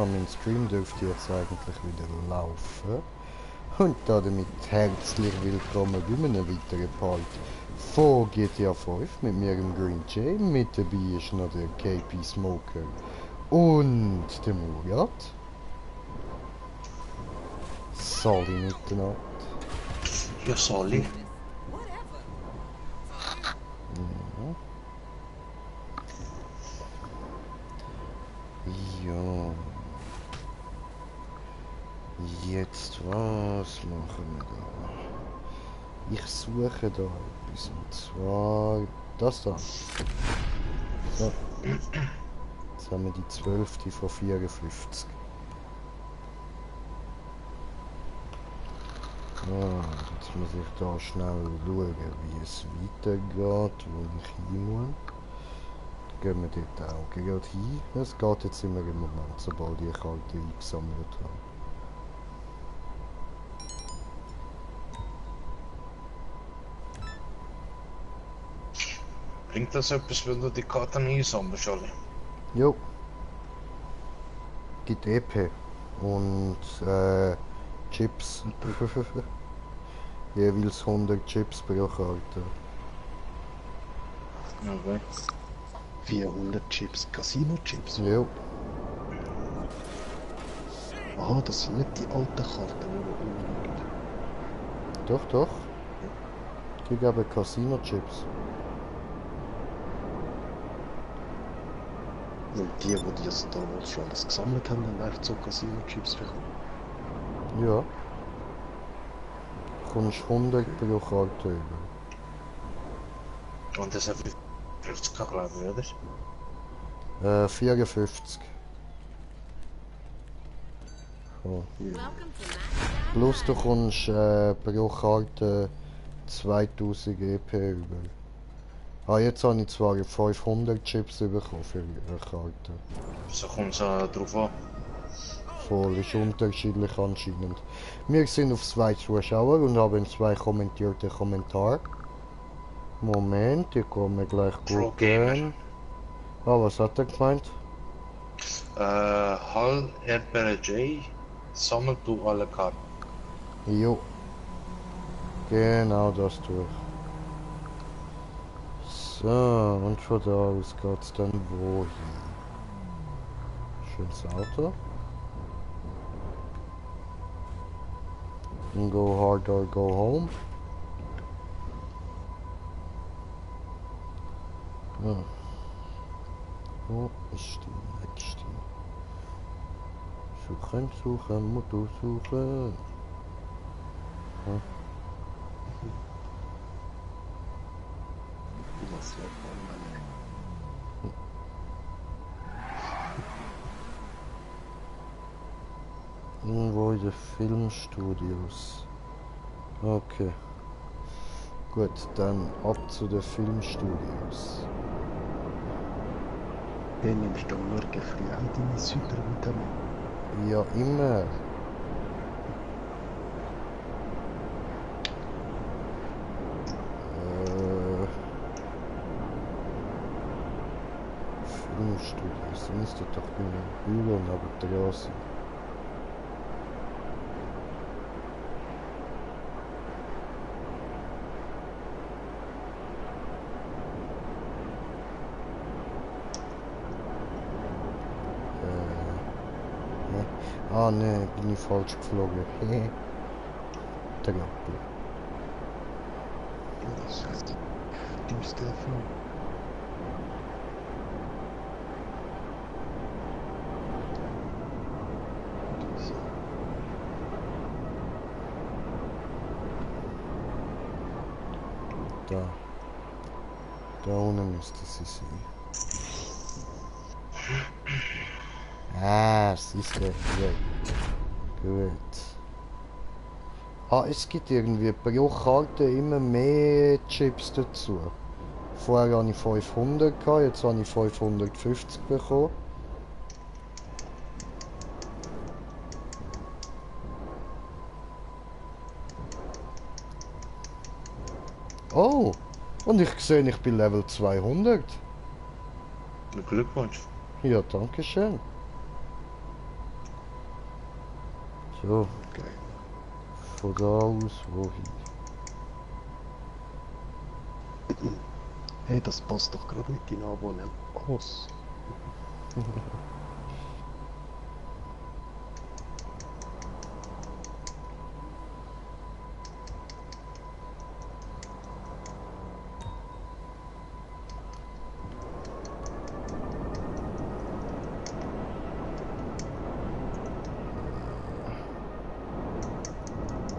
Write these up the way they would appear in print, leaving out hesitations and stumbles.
mein Stream dürfte jetzt eigentlich wieder laufen. Und damit herzlich willkommen bei einem weiteren Part von GTA 5 mit mir, dem Green Jay. Mit dabei ist noch der KP Smoker und der Murat. Sali miteinander. Ja, Sali. Ja. Ja. Jetzt, was machen wir da? Ich suche da etwas, und zwar das da. So. Jetzt haben wir die 12. von 54. Ja, jetzt muss ich da schnell schauen, wie es weitergeht, wo ich hin muss. Gehen wir dort auch gerade hin. Es geht jetzt immer im Moment, sobald ich Karte eingesammelt habe. Bringt das etwas, wenn du die Karten einsammelst, Ali? Jo. Gibt EP und Chips. Jeweils 100 Chips pro Karte. Okay. 400 Chips, Casino-Chips. Jo. Ah, das sind nicht die alten Karten, die man umliegt. Doch, doch. Die geben Casino-Chips. Und die das damals schon alles gesammelt haben, haben einfach so Casino-Chips bekommen. Ja. Du kommst 100 pro Karte über. Und das hat 50 glaube ich, oder? 54. So. Plus du kommst pro Karte 2000 EP über. Ah, jetzt habe ich zwar 500 Chips bekommen für eine Karte. So kommt es drauf an. Voll, ist unterschiedlich anscheinend. Wir sind auf 2 Zuschauer und haben 2 kommentierte Kommentare. Moment, ich komme gleich Pro gucken. Ah, was hat er gemeint? Hall RPJ, sammelt du alle Karten. Jo. Genau das tue ich. So, und von da aus geht's dann wohin? Schönes Auto. And go hard or go home. Ja. Wo ist die nächste? Suchen, Motto suchen. Ja. Das wird langweilig. Irgendwo in den Filmstudios. Okay. Gut, dann ab zu den Filmstudios. Dann nimmst du am Morgen früh auch deine Südervitamine. Ja, immer. Filmstudios, da müsste doch bei einem Büro neben dran sein. Ne? Ah ne, bin ich falsch geflogen. Der Gappel. Das ist das Telefon. So. Da. Da unten müsste sie sein. Ah, siehst du, ja. Gut. Ah, es gibt irgendwie pro Karte immer mehr Chips dazu. Vorher hatte ich 500, jetzt habe ich 550 bekommen. Oh! Und ich sehe, ich bin Level 200. Glückwunsch. Ja, danke schön. So, Geil. von da aus wohin? Hey, das passt doch gerade mit den Anwohnern. Aus.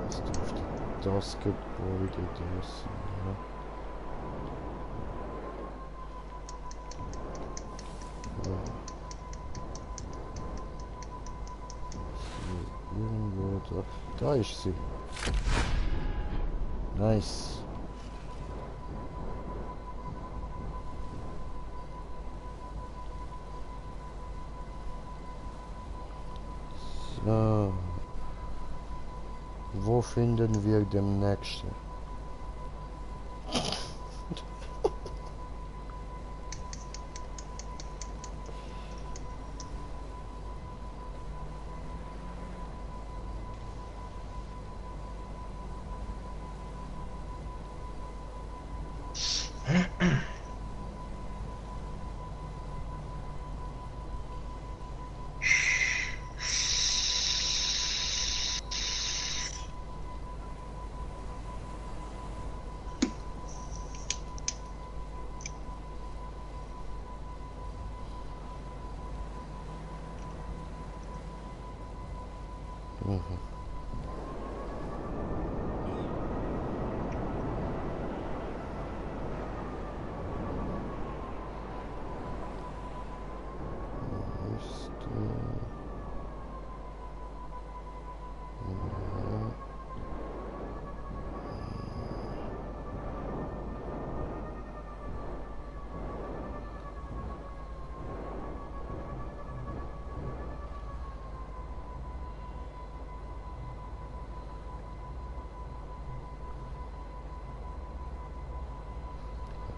Was dürfte das Gebäude da sein? Ja? Ja. So, irgendwo da. Da ist sie. Nice. So. Wo finden wir den nächsten? Mhm. Ist, ja.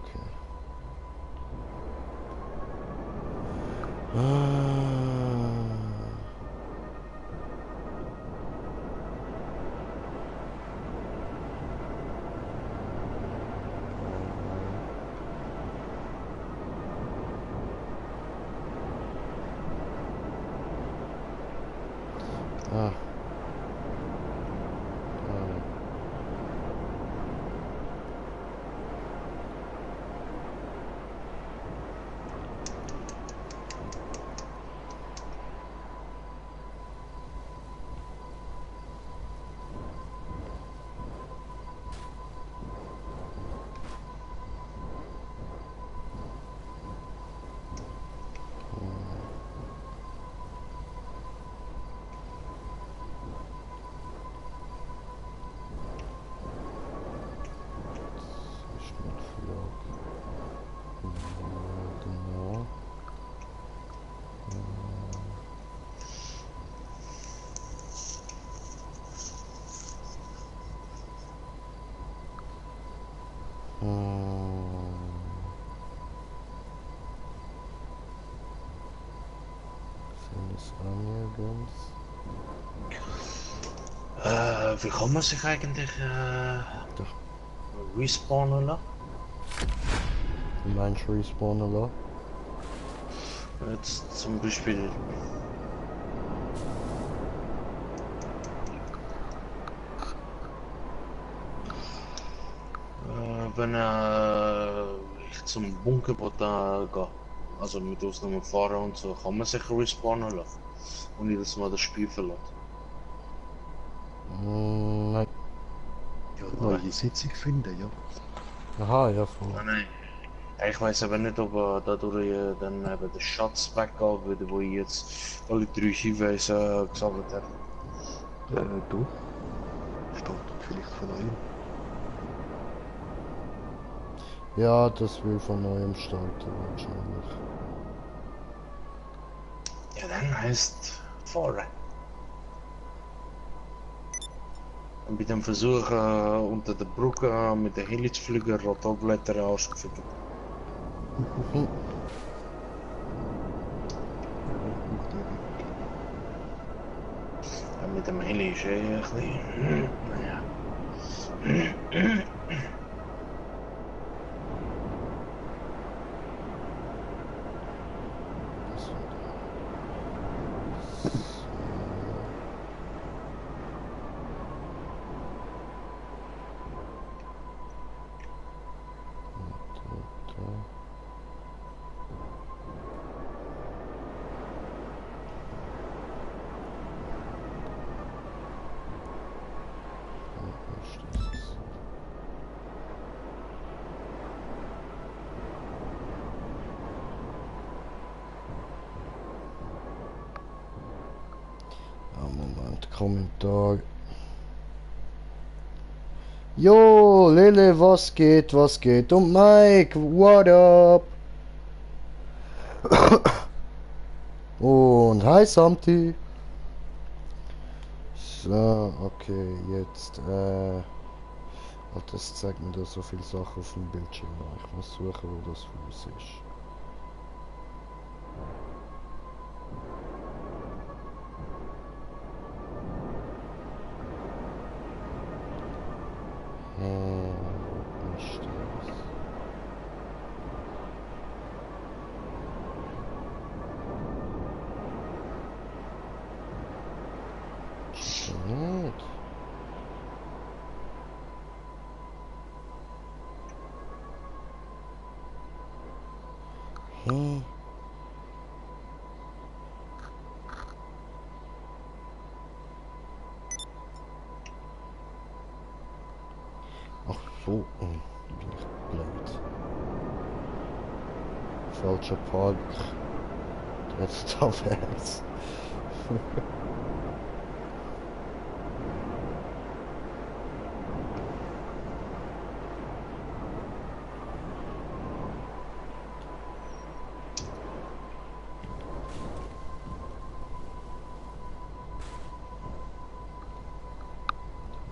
Okay. Ah. Schnellflug. Ja, genau. Sind es nirgends? Wie kann man sich eigentlich Doch, respawnen lassen? du meinst respawnen lassen? Jetzt zum Beispiel. Wenn ich zum Bunker gehe, also mit Ausnahme fahren und so, kann man sich respawnen lassen. Und jedes Mal das Spiel verlassen. Nein. Ja, neue Sitzung finden, ja. Aha, ja, voll. Ah, nein. Ich weiß aber nicht, ob dadurch dann eben der Schatz weggeht würde, wo ich jetzt alle 3 Hinweise gesammelt habe. Doch. Startet vielleicht von neuem. Ja, das will von neuem starten wahrscheinlich. Ja, dann heißt fahren. Und bei dem Versuch unter der Brücke mit der Heli zu fliegen, Rotorblätter ausgeführt. mit dem Heli ist ein bisschen... Naja. Moment, Kommentar. Jo, Lele, was geht, was geht? Und Mike, what up? Und hi Samti. So, okay, jetzt, das zeigt mir da so viele Sachen auf dem Bildschirm. Ich muss suchen, wo das Haus ist. Wo ist das? Nicht. Hä? Ach so, bin ich blöd. Falscher Park. Jetzt da wär's.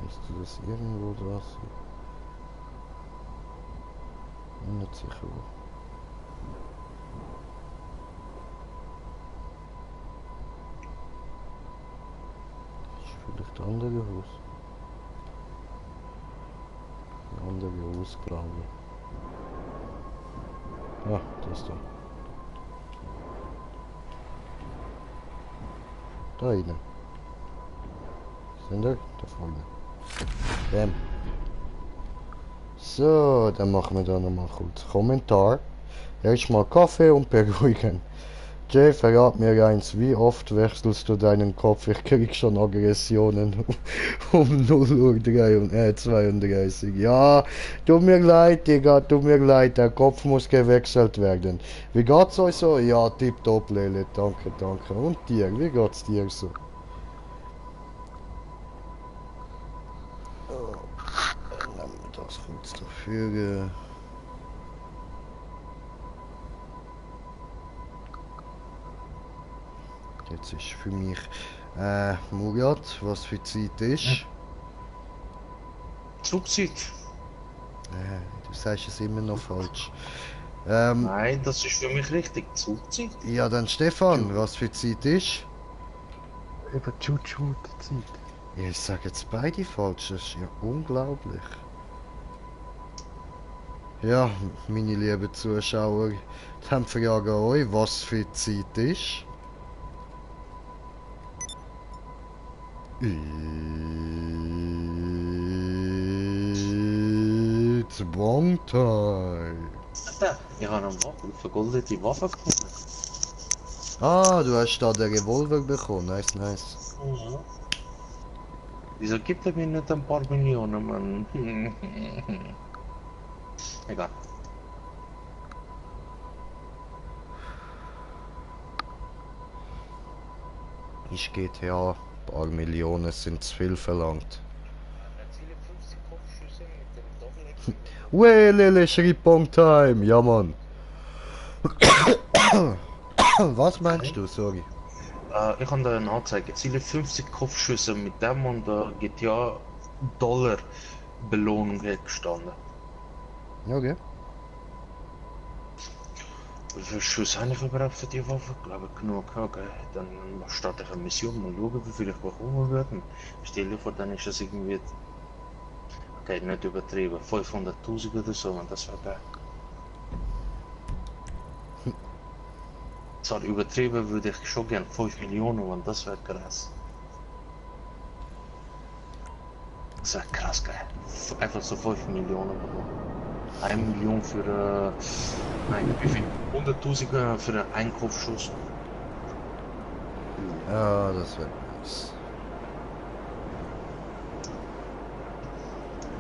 Müsste das irgendwo da sein? Bin nicht sicher wo. Das ist vielleicht das andere Haus. Das andere Haus, glaube ich. Ja, das da. Da innen. Sind wir? Da vorne. Bam. So, dann machen wir da nochmal kurz Kommentar. Erstmal Kaffee und beruhigen. Jay, verrat mir eins, wie oft wechselst du deinen Kopf? Ich krieg schon Aggressionen um 0:32. Ja, tut mir leid, Digga, tut mir leid, der Kopf muss gewechselt werden. Wie geht's euch so? Ja, tipptopp, Lele, danke, danke. Und dir, wie geht's dir so? Nehmen wir das kurz dafür. Jetzt ist für mich Murat, was für Zeit ist. Zugzeit. Du sagst es immer noch falsch. Nein, das ist für mich richtig. Zugzeit. Ja, dann Stefan, was für Zeit ist? Eben Chuchu-Zeit. Ja, ich sage jetzt beide falsch, das ist ja unglaublich. Ja, meine lieben Zuschauer, dann frage ich euch, was für Zeit ist. It's Bong Time. Ich habe eine vergoldete Waffe gefunden. Ah, du hast da den Revolver bekommen, nice, nice. Mhm. Wieso gibt er mir nicht ein paar Millionen, Mann? Egal. Ist GTA, ein paar Millionen sind zu viel verlangt. Lele, schrieb Bong Time, ja Mann. Was meinst du, sorry? Ich habe da eine Anzeige. Ziele 50 Kopfschüsse mit dem und GTA Dollar Belohnung hat gestanden. Okay. Wie viel Schuss habe ich überhaupt für die Waffe? Glaube genug. Okay, dann starte ich eine Mission, mal schauen, wie viel ich bekommen werde. Stell dir vor, dann ist das irgendwie, okay, nicht übertrieben, 500.000 oder so, und das wäre geil. Zwar übertrieben würde ich schon gern 5 Millionen, und das wäre krass. Das wäre krass geil. Einfach so 5 Millionen bekommen. 1 Million für, nein, wie viel? 100.000 für einen Einkaufsschuss. Ja, das wird nice.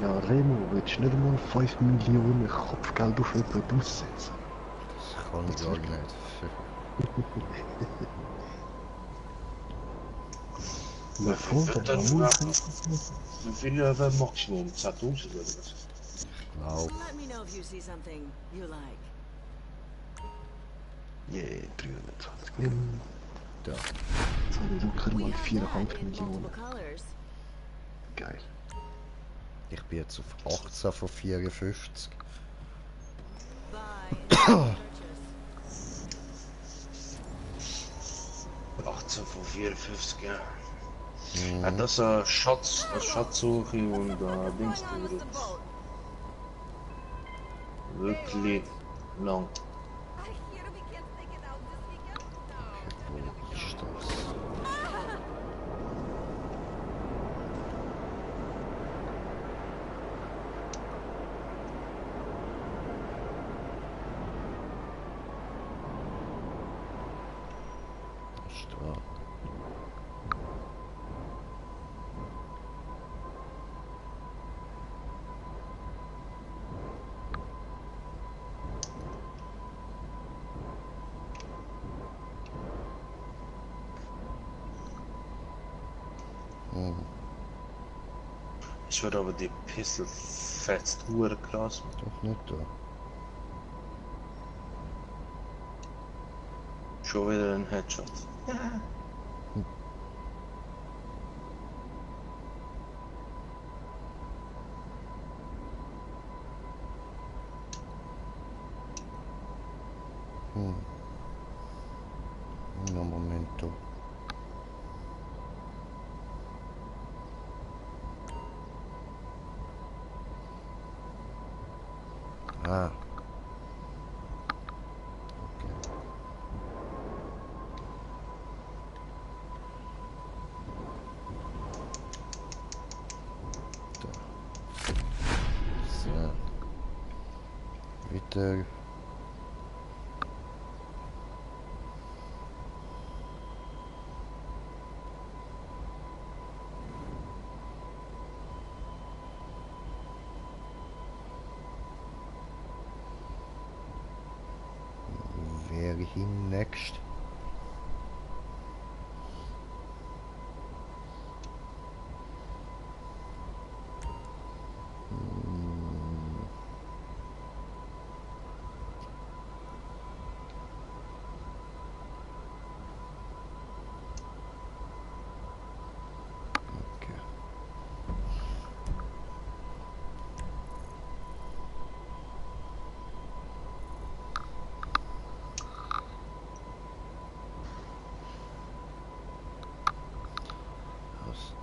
Ja, Remo, willst du nicht einmal 5 Millionen Kopfgeld auf jemanden aussetzen? Das kann ich gar nicht. Ja, voll, Dann, aber wie viel wäre Maximum? 10.000 oder was? Glaub. Let me know if you see something you like. yeah, 320 Millionen. Ja. Jetzt habe ich locker We mal have 4,5 that in Millionen. multiple colors. Geil. Ich bin jetzt auf 18 von 54. Buy and purchase. 18 von 54, ja. Ja, Mhm. das Schatzsuche und Dings Going on with the dauert boat. wirklich lang. I hear we can't take it out this weekend. Wo ist das? Ist da. Ich würde aber die Pistol fetzt hure krass. Doch nicht da. Schon wieder ein Headshot. No momento. Ah. Okay. Da. So. Wieder. Wäre hin next. Okay. Was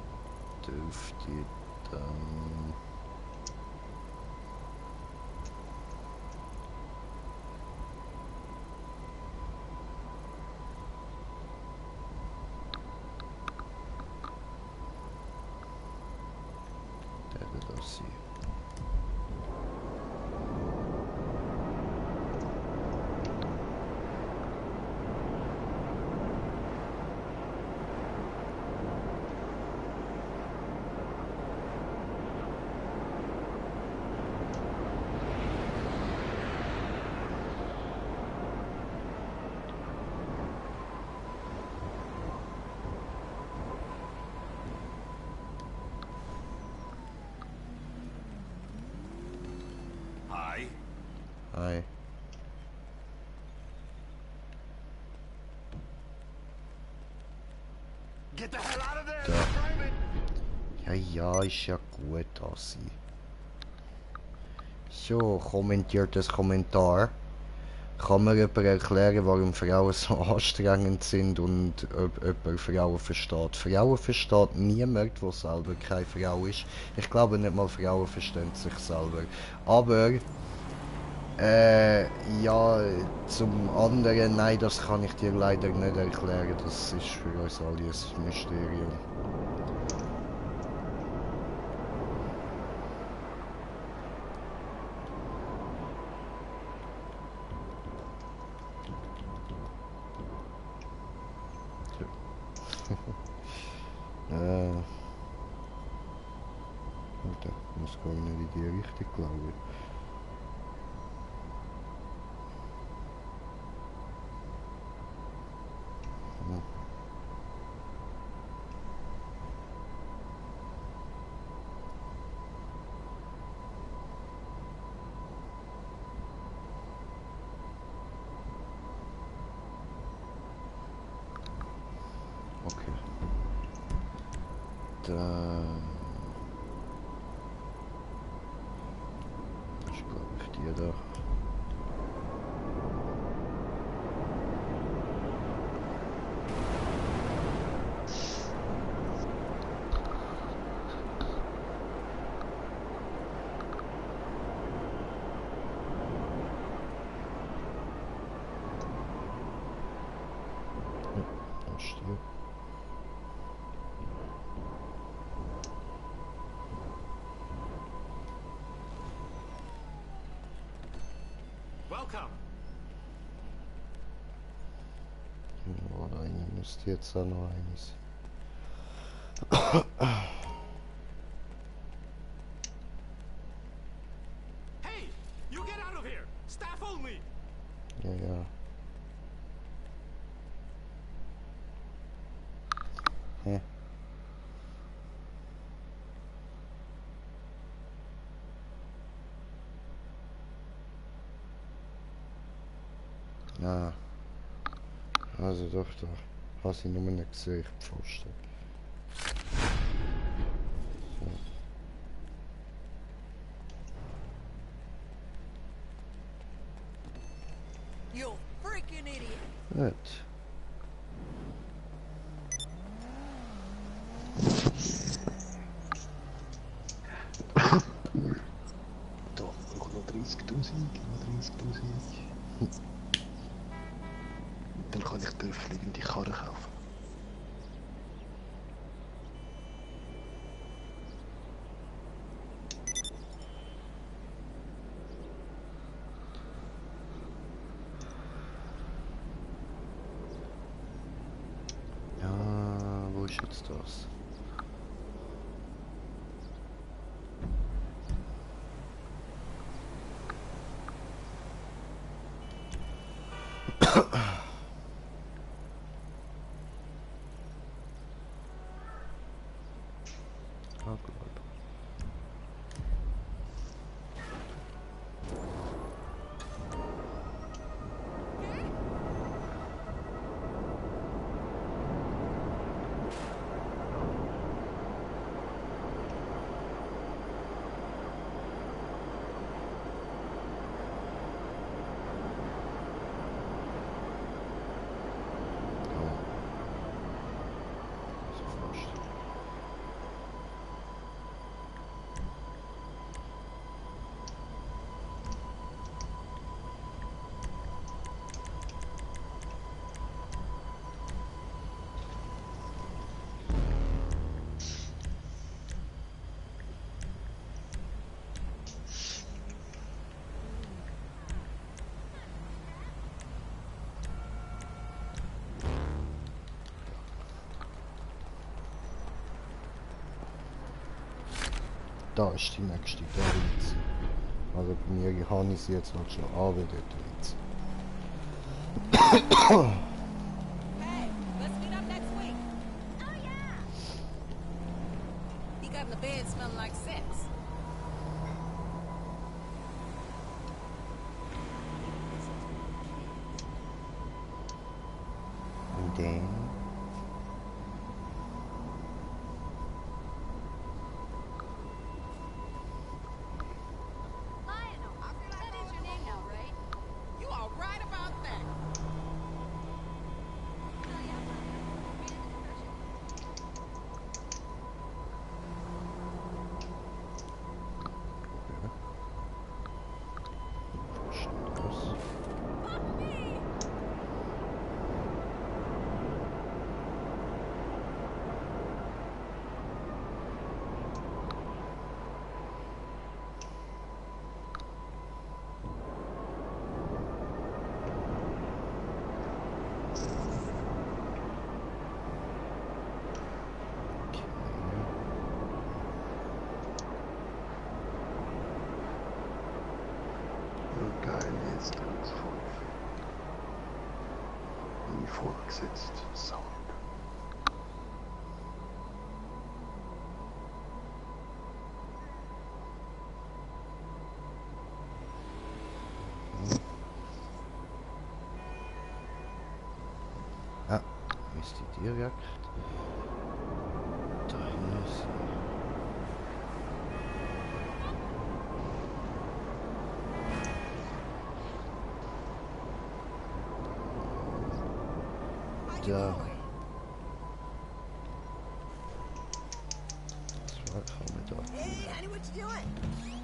dürfte dann... Der wird das sein. Hi. Hi. Get the hell out of there! Da. Private! Ja, ist ja gut, Assi. So, kommentiert das Kommentar. Kann mir jemand erklären, warum Frauen so anstrengend sind und ob jemand Frauen versteht? Frauen versteht niemand, der selber keine Frau ist. Ich glaube nicht mal Frauen verstehen sich selber. Aber, ja, zum anderen, nein, das kann ich dir leider nicht erklären. Das ist für uns alle ein Mysterium. Warte, ich muss gar nicht in die Richtung glauben. Okay. Dann... Das ist, glaube ich, die da. Ja, da ist die. Welcome. Ja, da müsste jetzt auch noch eines. Hey, you get out of here. Staff only. Ja, ja. Hä? Ah. Also doch, da. Habe ich nur nicht gesehen, ich Pfosten. You freaking idiot! Gut. Da, noch 30'000, noch 30'000. Dann kann ich die fliegende Karre kaufen. Ja, wo ist jetzt das? Ah, gut. So fast. Da ist die nächste Grenze. Also bei mir habe ich sie jetzt halt schon an, wie dort jetzt. Hey, let's meet up next week. Oh yeah. He got in the bed smelling like sex. Und dann... Lionel, that is your name now, right? You are right Vorgesetzt, 5. Nie vorgesetzt, Sound. Ah, müsste direkt da hinten sein. Da. Das war kaum mit da. Hey, honey, what you doing?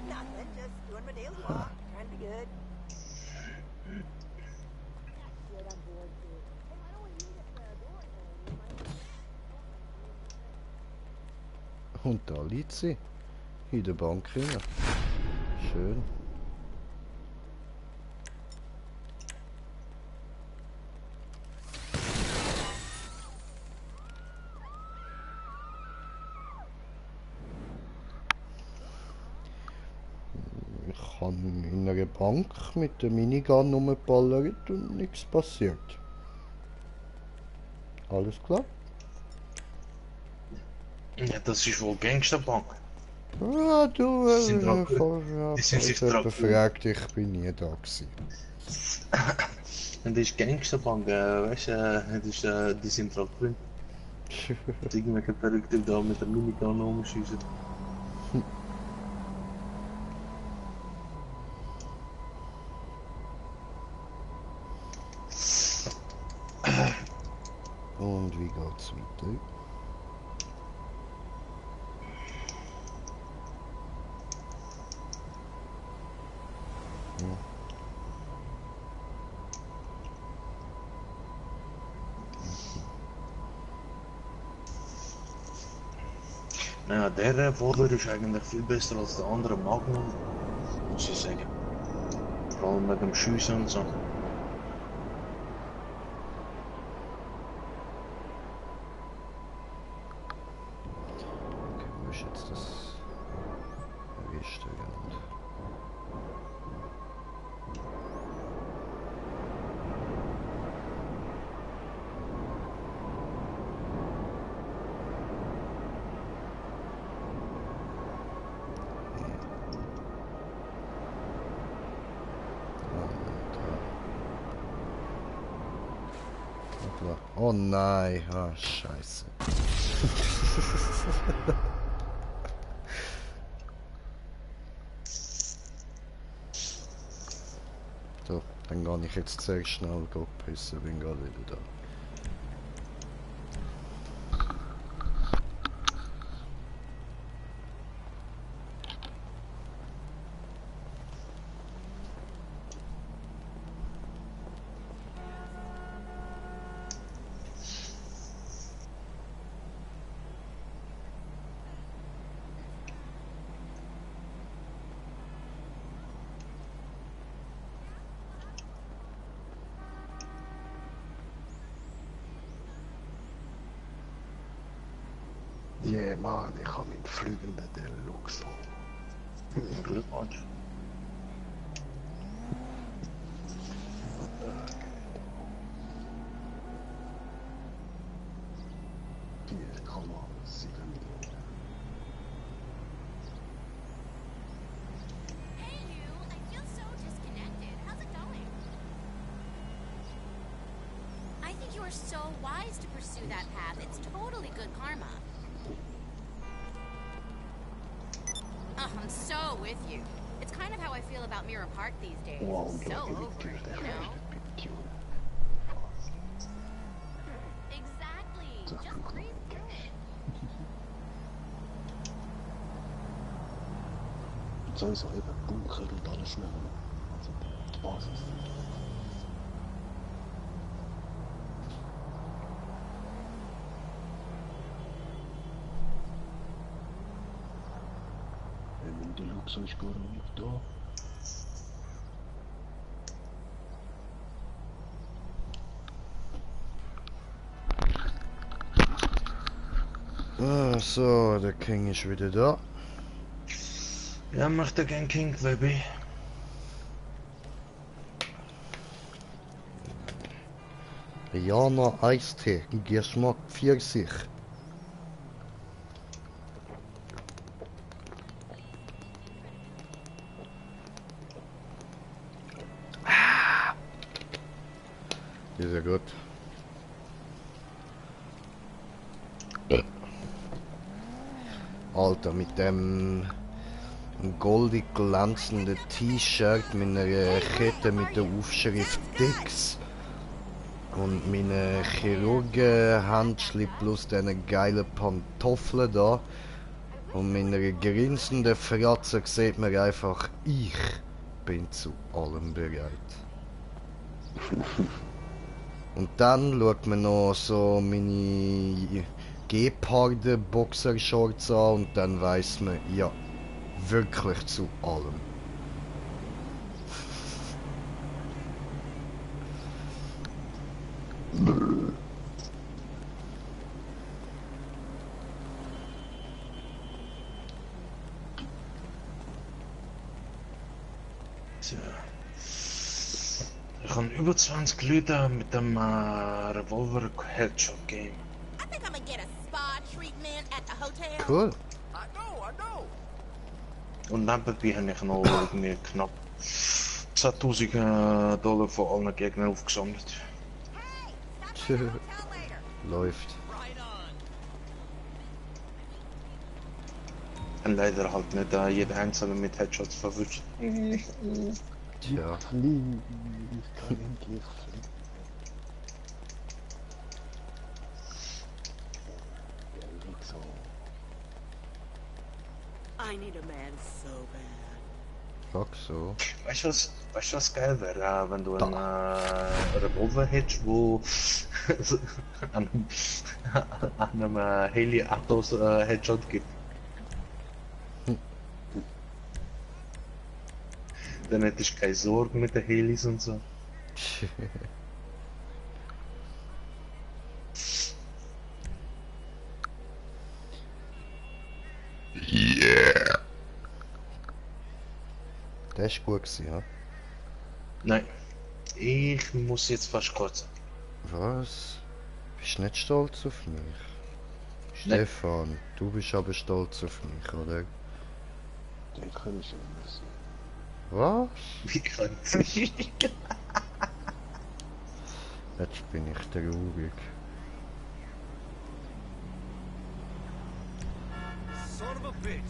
Nothing, just doing my daily walk, trying to be good. Good, I'm bored too. Hey, why don't we meet at the door there? Und da liegt sie. In der Bank rein. Schön. Ich habe in einer Bank mit der Minigun rumgeballert und nichts passiert. Alles klar? Ja, das ist wohl Gangsterbank. Ja, du, Die sind dran gewöhnt. ja, Die sind sich falls dran jemand fragt, ich bin nie da gewesen. Und das ist Gangsterbank, weißt du, die sind dran gewöhnt. Irgendwelche Verrückte da mit der Minigun rumschießen. Und wie geht's weiter? Naja, der Revolver ist eigentlich viel besser als der andere Magnum, muss ich sagen. Vor allem mit dem Schiessen und so. Okay, wo ist jetzt das Restaurant? Oh nein, ah, scheiße. So, dann gehe ich jetzt sehr schnell pissen, bin gerade wieder da. Yeah, Mann, ich habe meinen fliegenden Deluxe. Glückwunsch. Die Kammer 7 Millionen. Hey, you! I feel so disconnected. How's it going? I think you are so wise to pursue that path. It's totally good karma. I'm so with you. It's kind of how I feel about Mirror Park these days. Wow, So unglaublich over it, you know? Exactly. Just breathe through it. Sowieso eben Bunker und alles mehr. Also die Basis. Mein Deluxe ist gar nicht da. Ah, so, der King ist wieder da. Ja, macht der Gang King, Baby. Jana Eistee, Geschmack Pfirsich. Ist ja gut. Alter, mit dem goldig glänzenden T-Shirt, mit einer Kette mit der Aufschrift Dix und meine Chirurgenhandschli plus diesen geilen Pantoffeln da und mit einer grinsenden Fratze sieht man einfach, ich bin zu allem bereit. Und dann schaut man noch so meine Geparden Boxershorts an und dann weiss man, ja, wirklich zu allem. Tja. Ich habe über 20 Leute mit dem Revolver Headshot Game. I think I'm gonna get a spa treatment at the hotel. Cool. I know. Und nebenbei habe ich noch irgendwie knapp 10.000 Dollar von allen Gegnern aufgesammelt. Hey, stop by the hotel later. Läuft. Right on. Und leider halt nicht jeder Einzelne mit Headshots verwünscht. Tja. Flieg, ich kann endlich fliegen. Ja, nicht so. I need a man so bad. Fuck so. Weißt du was geil wäre, wenn du einen Revolver hättest, wo an einem Haley Atos Headshot gibt? Dann hättest du keine Sorgen mit den Helis und so. Yeah. Das ist gut gewesen, ja? Nein, ich muss jetzt fast kotzen. Was? Bist du nicht stolz auf mich? Nein. Stefan, du bist aber stolz auf mich, oder? Den kann ich ja nicht sehen. Was? Wie kann's nicht? Jetzt bin ich traurig. Son of a bitch.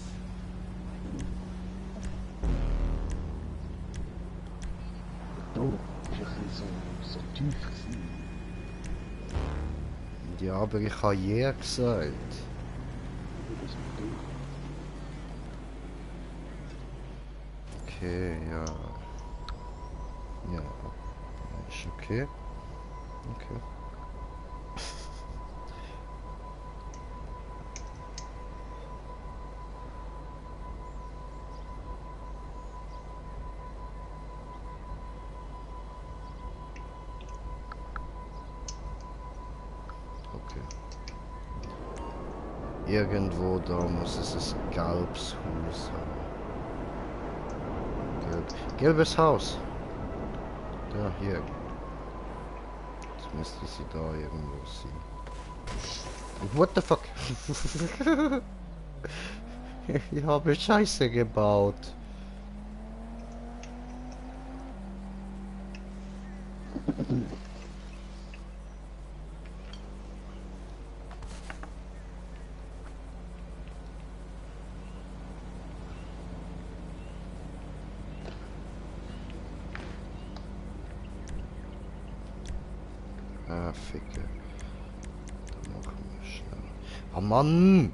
Oh, ich ein bisschen so tief gewesen. Ja, aber ich habe je gesagt. Das mit dem. Okay, ja. Ja. Ist okay. Okay. Okay. Irgendwo da muss es ein gelbes Haus haben. Gelbes Haus. Da, hier. Jetzt müsste sie da irgendwo sein. What the fuck? Ich habe Scheiße gebaut. Ah, Ficke. Dann machen wir schnell. Oh Mann!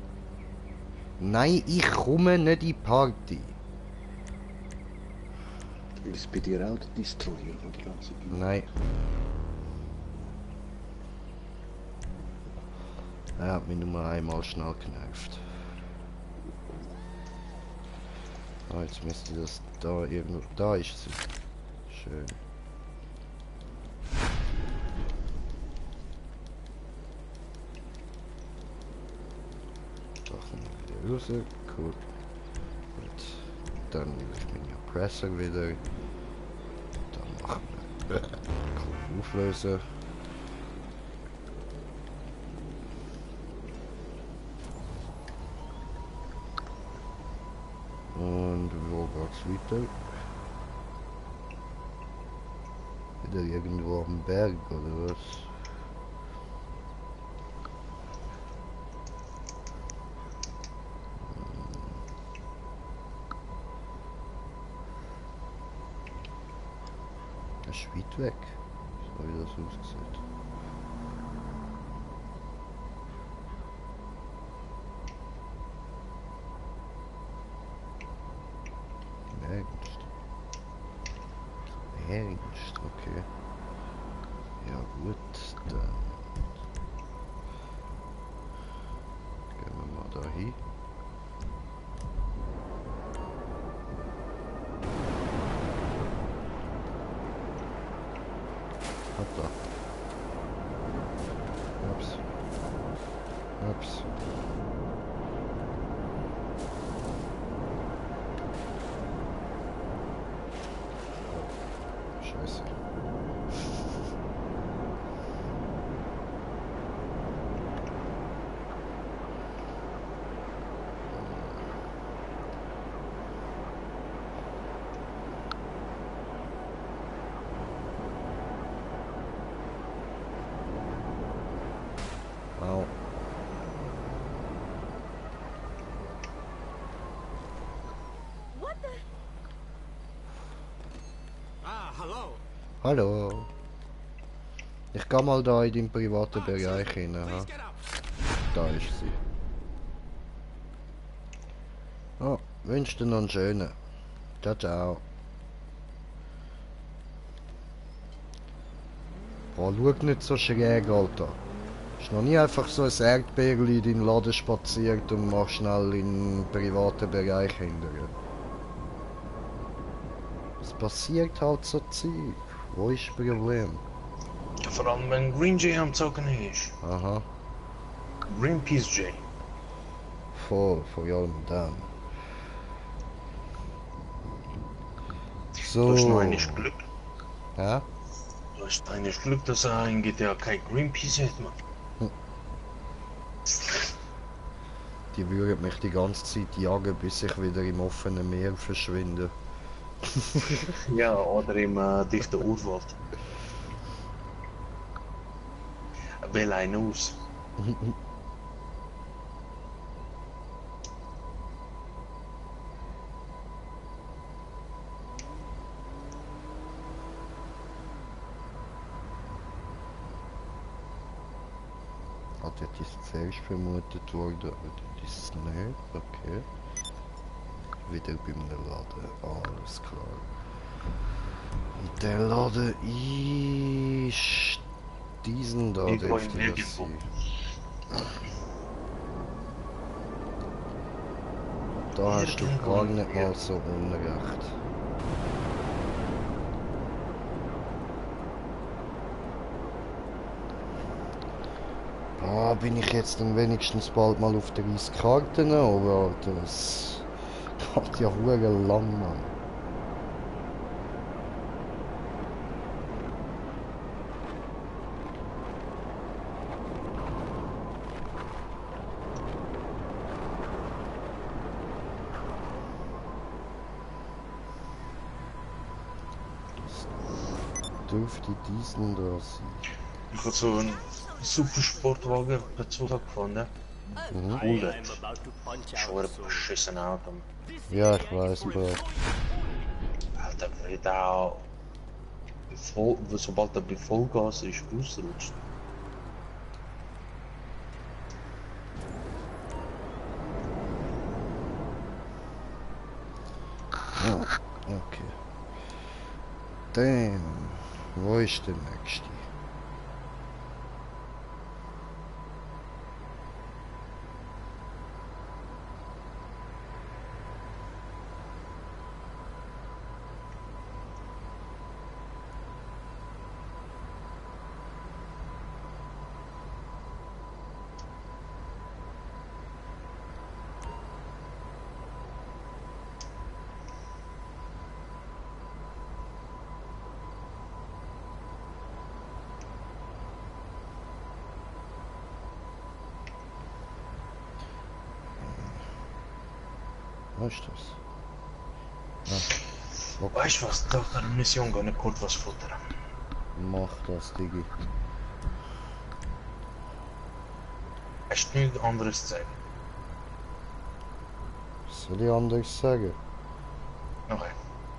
Nein, ich komme nicht in die Party. Ist bei dir auch der Destroyer die ganze Zeit? Nein. Er hat mich nur einmal schnell genervt. Ah, jetzt müsste das da irgendwo... Da ist sie. Schön. Da kommen wir wieder raus. Cool. Gut. Dann nehme ich meinen Oppressor wieder. Dann machen wir... Auflösen. geht's weiter. Wieder irgendwo am Berg oder was? Das ist weit weg. So wie das aussieht. Ernst. Ernst, okay. Ja gut, dann gehen wir mal da hin. Hoppla. Ups. Ups. Scheiße. Au. What the? Ah, hello. Hallo. Ich gehe mal da in deinen privaten Ah, Bereich excuse me. rein. Please Ha? get out. Da ist sie. Oh, wünsche dir noch einen schönen. Ciao, ciao. Boah, schau nicht so schräg, Alter. Ist noch nie einfach so ein Erdbeerli in deinen Laden spaziert und mach schnell in den privaten Bereich hindern. Es passiert halt so Zeug. Wo ist das Problem? Ja, vor allem wenn Green Jay am Zocken ist. Aha, Greenpeace Jay. vor allem dann. Du hast So. nur eigentlich Glück. Ja? Du hast eigentlich Glück, dass er in GTA kein Greenpeace hat, man. Die würden mich die ganze Zeit jagen, bis ich wieder im offenen Meer verschwinde. Ja, oder im dichten Urwald. Wähl einen aus. Ah, dort ist zuerst vermutet worden, aber dort ist es nicht. Okay. Wieder bei einem Laden. Alles klar. Und der Laden ist... Diesen da Irgendwo dürfte im das Nirgendwo. sein. Da hast du Irgendwo gar im nicht mal so unrecht. Ah, bin ich jetzt dann wenigstens bald mal auf der Eiskarte, aber das geht ja verdammt lang, Mann. Das dürfte diesen da sein. Ich habe so einen Supersportwagen per Zufall gefunden. Mhm. 100. Schon ein beschissen Auto. Ja, ich weiß, Bro. Alter, wie der voll, sobald er bei Vollgas ist, ausrutscht. Oh, okay. Dann, wo ist der nächste? Was ist das? Okay, Weißt du was, nach der Mission gar nicht kurz was futtern. mach das, Digi. Hast du nichts anderes zu sagen? Was soll ich anders sagen? Okay.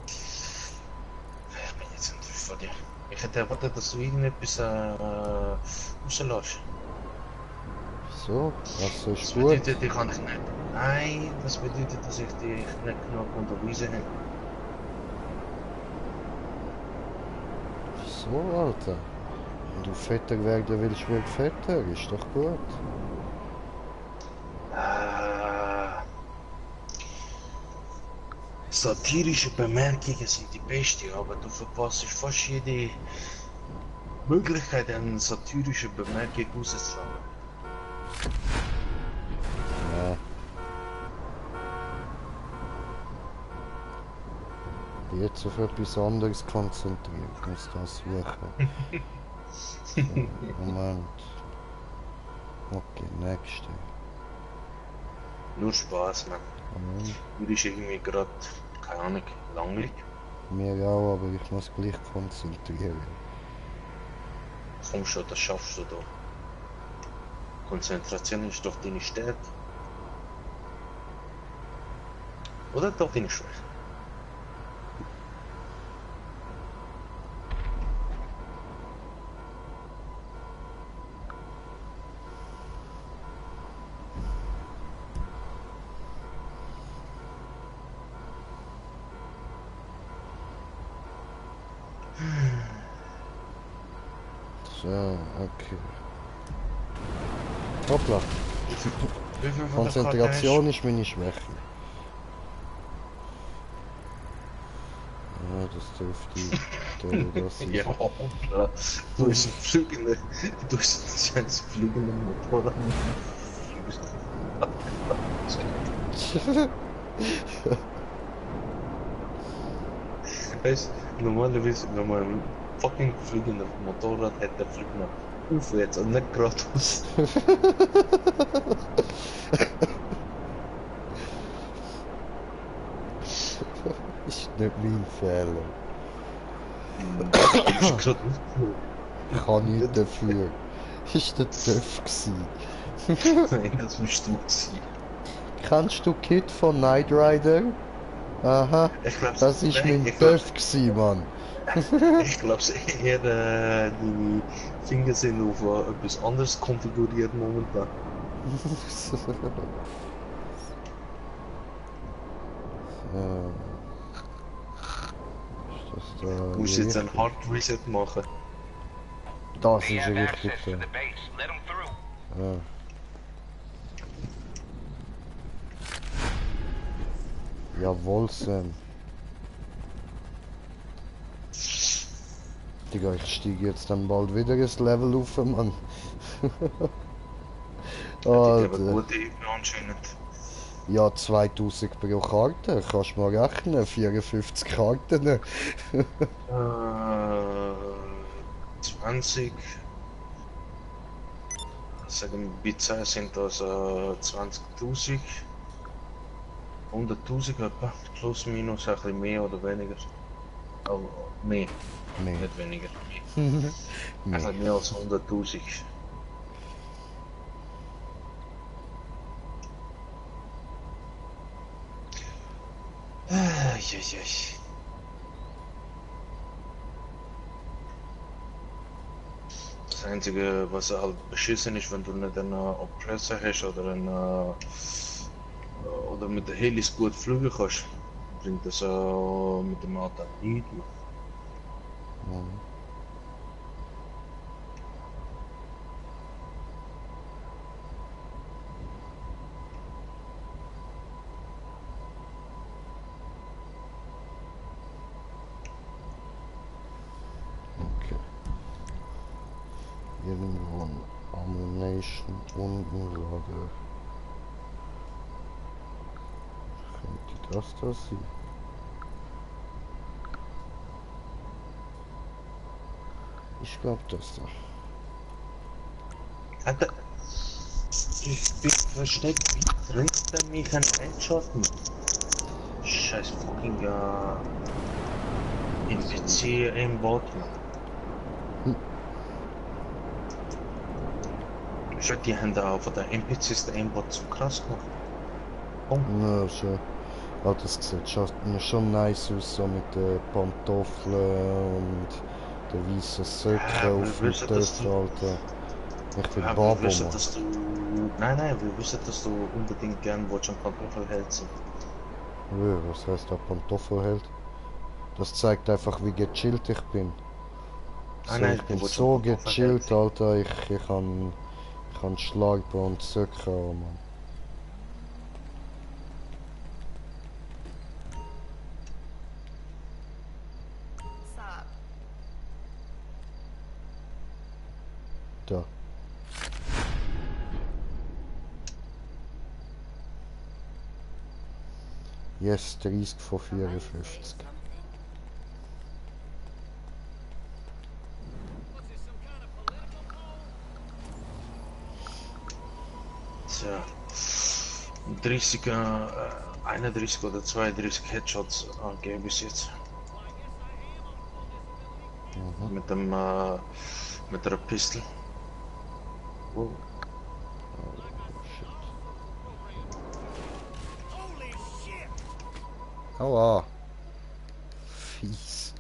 Ich bin jetzt enttäuscht von dir. Ich hätte erwartet, dass du irgendetwas rauslässt. So, was ist Das gut? bedeutet, ich kann dich nicht. Nein, das bedeutet, dass ich dich nicht genug unterweisen habe. So, Alter. Wenn du fetter werden willst, wird fetter, ist doch gut. Satirische Bemerkungen sind die beste, aber du verpasst fast jede Möglichkeit, eine satirische Bemerkung rauszuschlagen. Ja. Jetzt auf etwas anderes konzentriert, ich muss das suchen. So, Moment. Okay, nächste. Nur Spaß, man. Moment. Mir ist irgendwie gerade, keine Ahnung, langweilig. Mir auch, aber ich muss gleich konzentrieren. Komm schon, das schaffst du doch. Konzentration ist doch deine Stärke. Oder doch deine Schwäche? So, okay. Hoppla. Wie viel von der Karte Konzentration ist meine Schwäche. Ja, das dürfte das hast? sein. Ja, hoppla. Du bist ein fliegender, du bist ein fliegender Motorrad. Weißt du, normalerweise, wenn man ein fucking fliegender Motorrad hat, der fliegt nach aufwärts und nicht geradeaus. Ist nicht mein Fehler. Das ist gerade Ich kann nichts dafür. Ist der TÜV gsi. Nein, das musst du sein. Kennst du Kid von Knight Rider? Aha, Ich glaub's, das ist nein, mein ich glaub- TÜV gsi, Mann. Ich glaube eher, die Finger sind auf etwas anderes konfiguriert momentan. So. Ist das da Du musst jetzt einen richtig? Hard Reset machen. Das They ist have richtig. access to the base. Let them through. Ja. Jawohl, Sam. Digga, ich steige jetzt dann bald wieder das Level auf, Mann. Ich habe Alter. gute Ebene anscheinend. Ja, 2000 pro Karte, kannst du mal rechnen, 54 Karten. 20. Sagen wir, Pizza sind das 20.000. 100.000 etwa. Plus, minus, ein bisschen mehr oder weniger. Aber mehr, Nee. nicht weniger. Nee. Also mehr als 100.000. Jei. Das Einzige, was halt beschissen ist, wenn du nicht einen Oppressor hast oder oder mit der Helis gut fliegen kannst, bringt das mit dem Auto nichts. Mhm. Okay. Irgendwo ein Ammunition unten Lager. Könnte das sein? Ich glaube das da. Alter, ich bin versteckt, wie bringt er mich an Einschotten? Scheiß fucking NPC aimbot, man. Schau, die haben da von der NPCs der Aimbot so krass gemacht. Ja, schön. Aber das sieht schon nice aus, so mit den Pantoffeln und den weißen Söcken auf dem Töpfen, Alter. Ich bin Ja, wir Babo, wissen, Mann. dass du... Nein, wir wissen, dass du unbedingt gern Watch und Pantoffel hältst. Ja, was heißt da Pantoffelheld? Das zeigt einfach, wie gechillt ich bin. So, Nein, ich bin du willst so schon gechillt, Alter. Ich kann Schlarpen und Söcke haben, Mann. Sup? Da. Yes, 30 von 54. Tja, 30, 31 oder 32 Headshots gäbe es jetzt. Mit dem, mit der Pistole. Wow. Aua. Fies.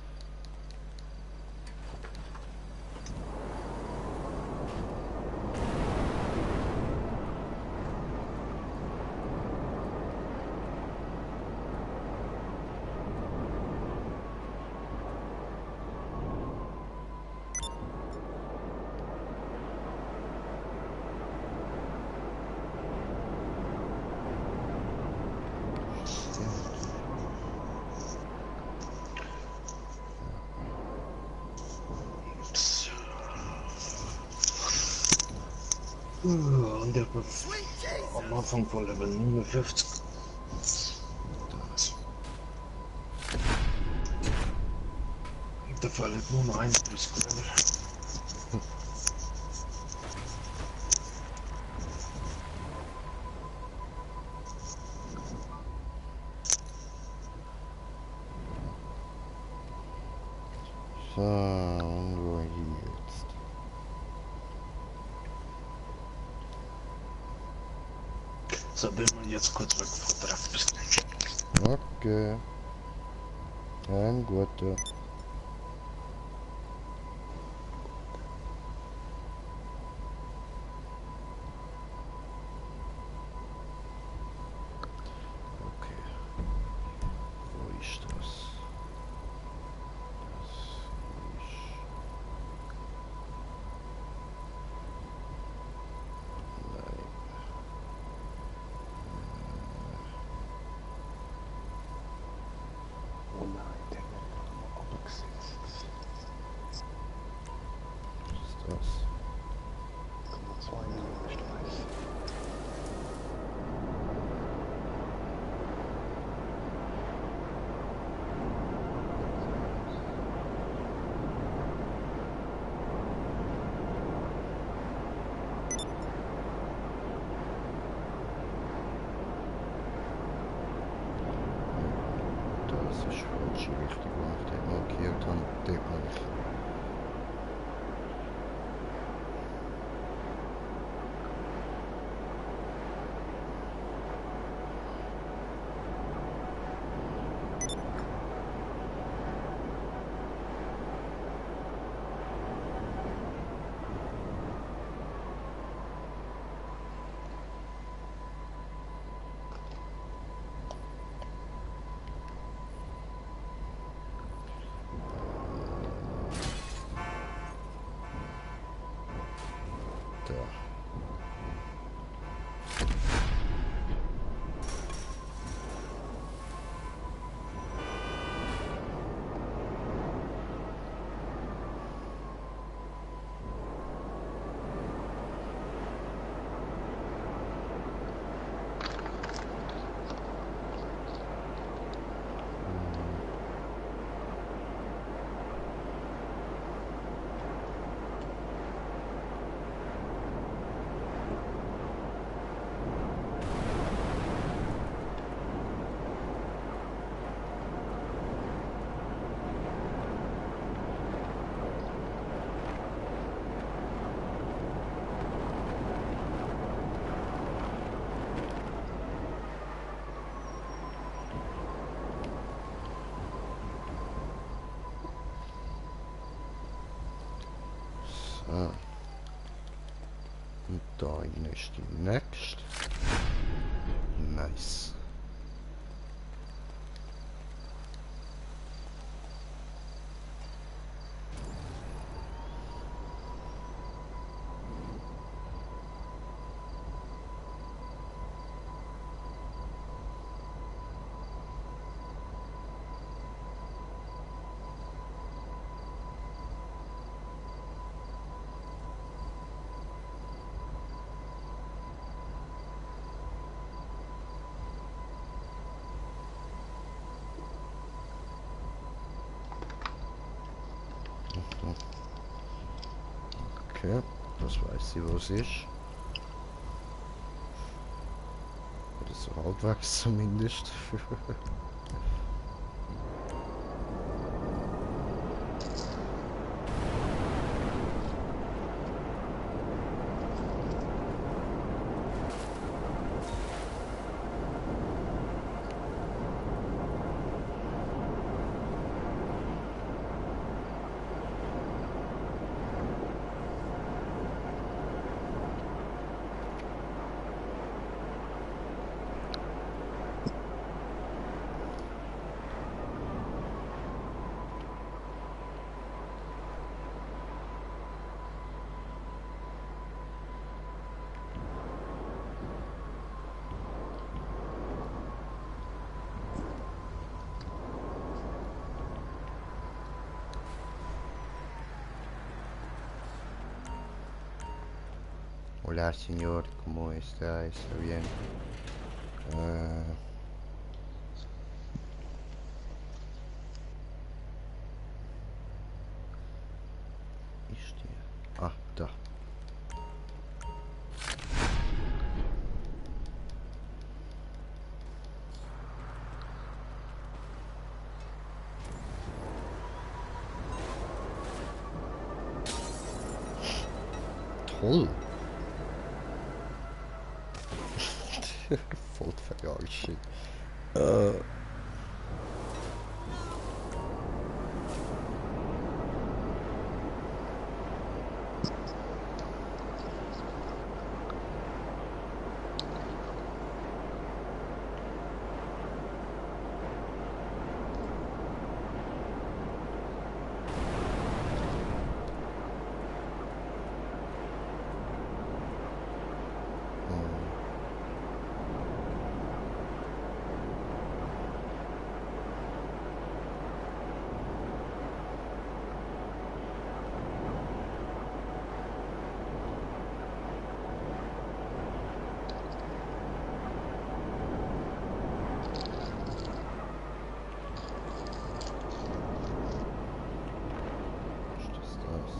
Und der am Anfang von Level 59. Der verliert nur noch 31 Level. So, und wo hier jetzt? So, bin mal jetzt kurz weg von der bis gleich. Okay. Ein guter. Okay. Wo ist das? Das ist... Nein. Oh nein, der wird noch abgesetzt. Was ist das? 2 Millionen Streich. Das ist falsche Richtung, wo ich dort markiert habe. Dort habe ich. ist die nächste. Nice. Okay, das weiß ich, wo es ist. Oder so halbwegs zumindest. Hola señor, ¿cómo está? ¿Está bien? Ist die? Ah, da. Toll. Voll verarscht. Ist das?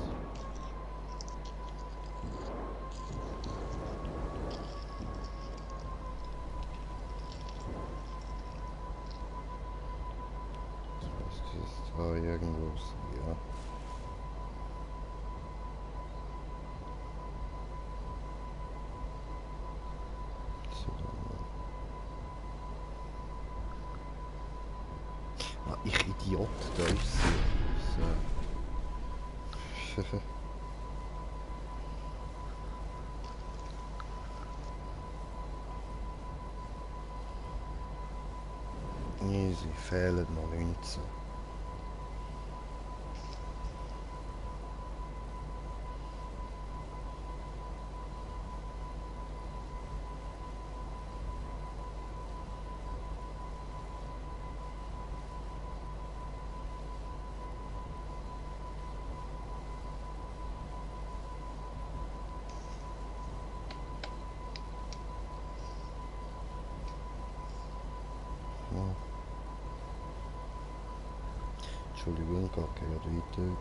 Das ist da irgendwo. Ja. So, ah, ich Idiot, da ist sie. So. Easy, fehlen noch 19. Entschuldigung, geht weiter.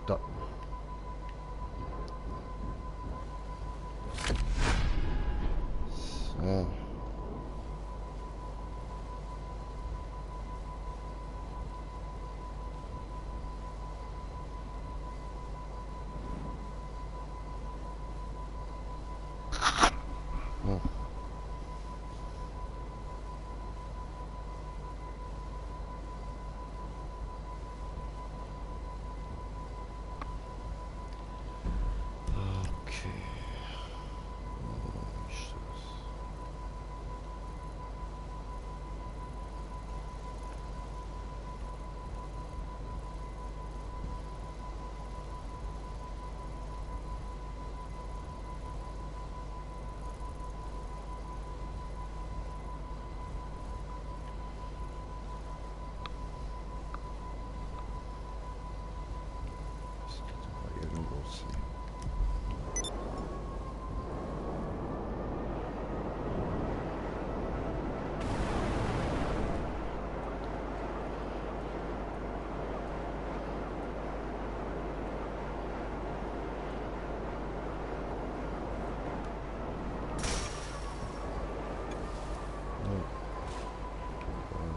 Da. So. Ja. Okay. Wo ist das? Das geht aber irgendwo sehen.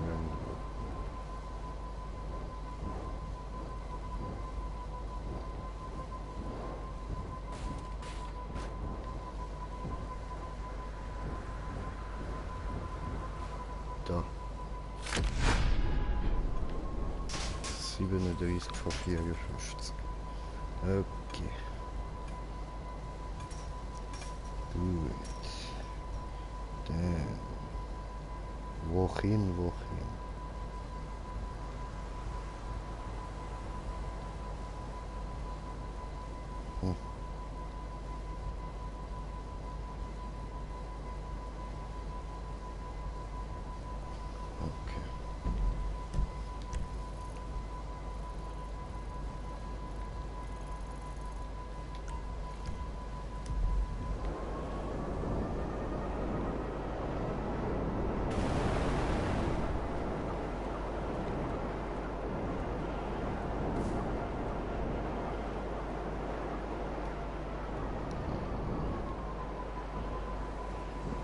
Irgendwo. Da. 37 von 54. Okay. Gut. Dann. Wohin, wohin? Hm. Okay.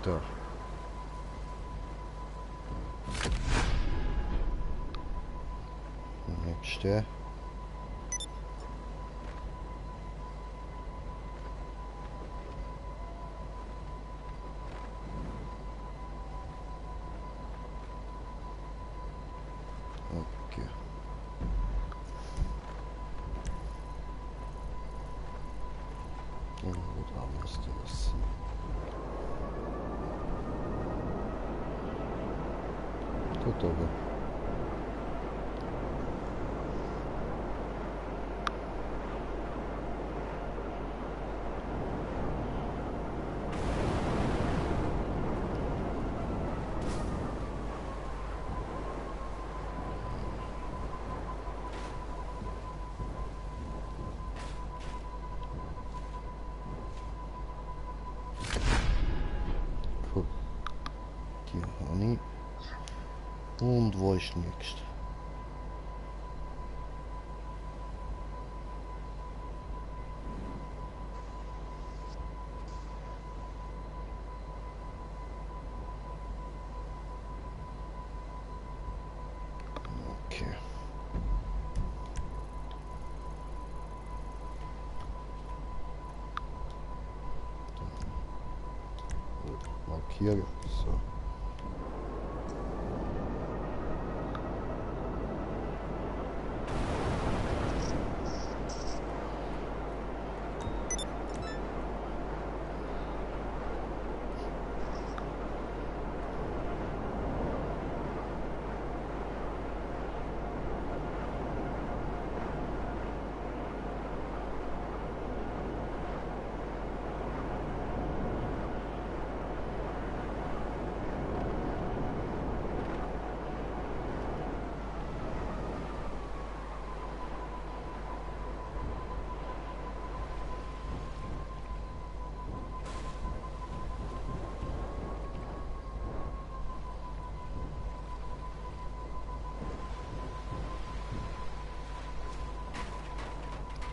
Da. Nächste. Okay. Irgendwo da müsste das sein. Dort oben. Cool. Die habe ich. Und wo ist nächst? Okay. Markieren. So.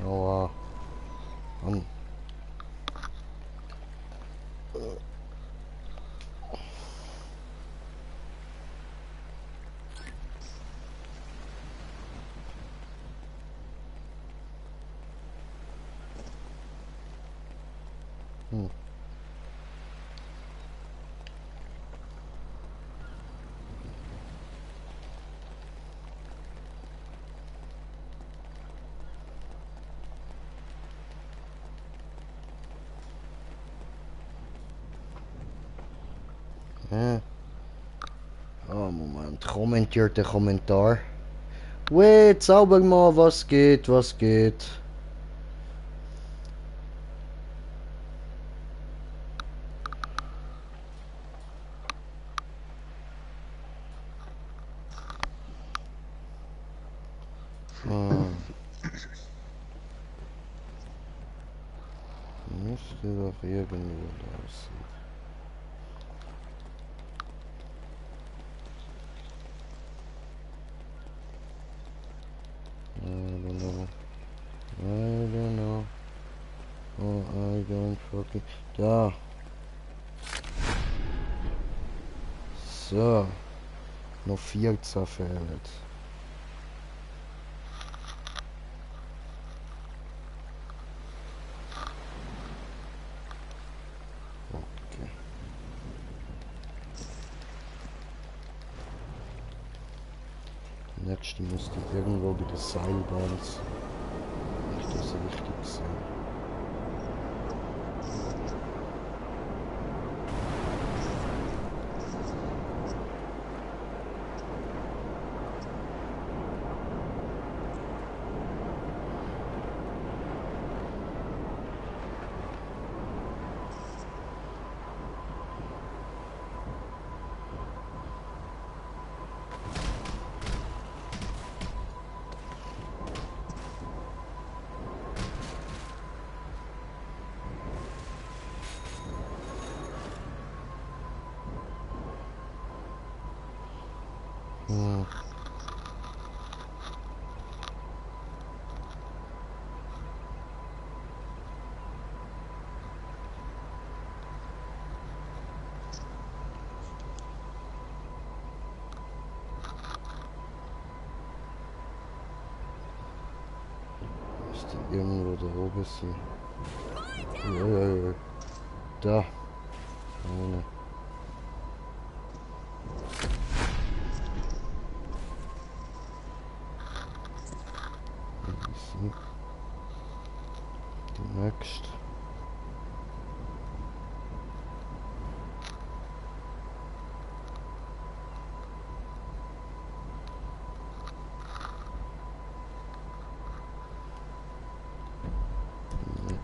Aua. Mann. Hm. Oh, Moment. Kommentiert der Kommentar. Wait, sauber mal, was geht, was geht? Hm. Müsste doch irgendwo da sein. I don't know. I don't know. Oh, I don't fucking... Da. So. Noch 14 fehlen. Okay. Der nächste müsste irgendwo bei der Seilbahn sein. Wenn ich das richtig sehe. Hm. Müsste irgendwo da oben sein. Ja. Da. Eine. Die nächste.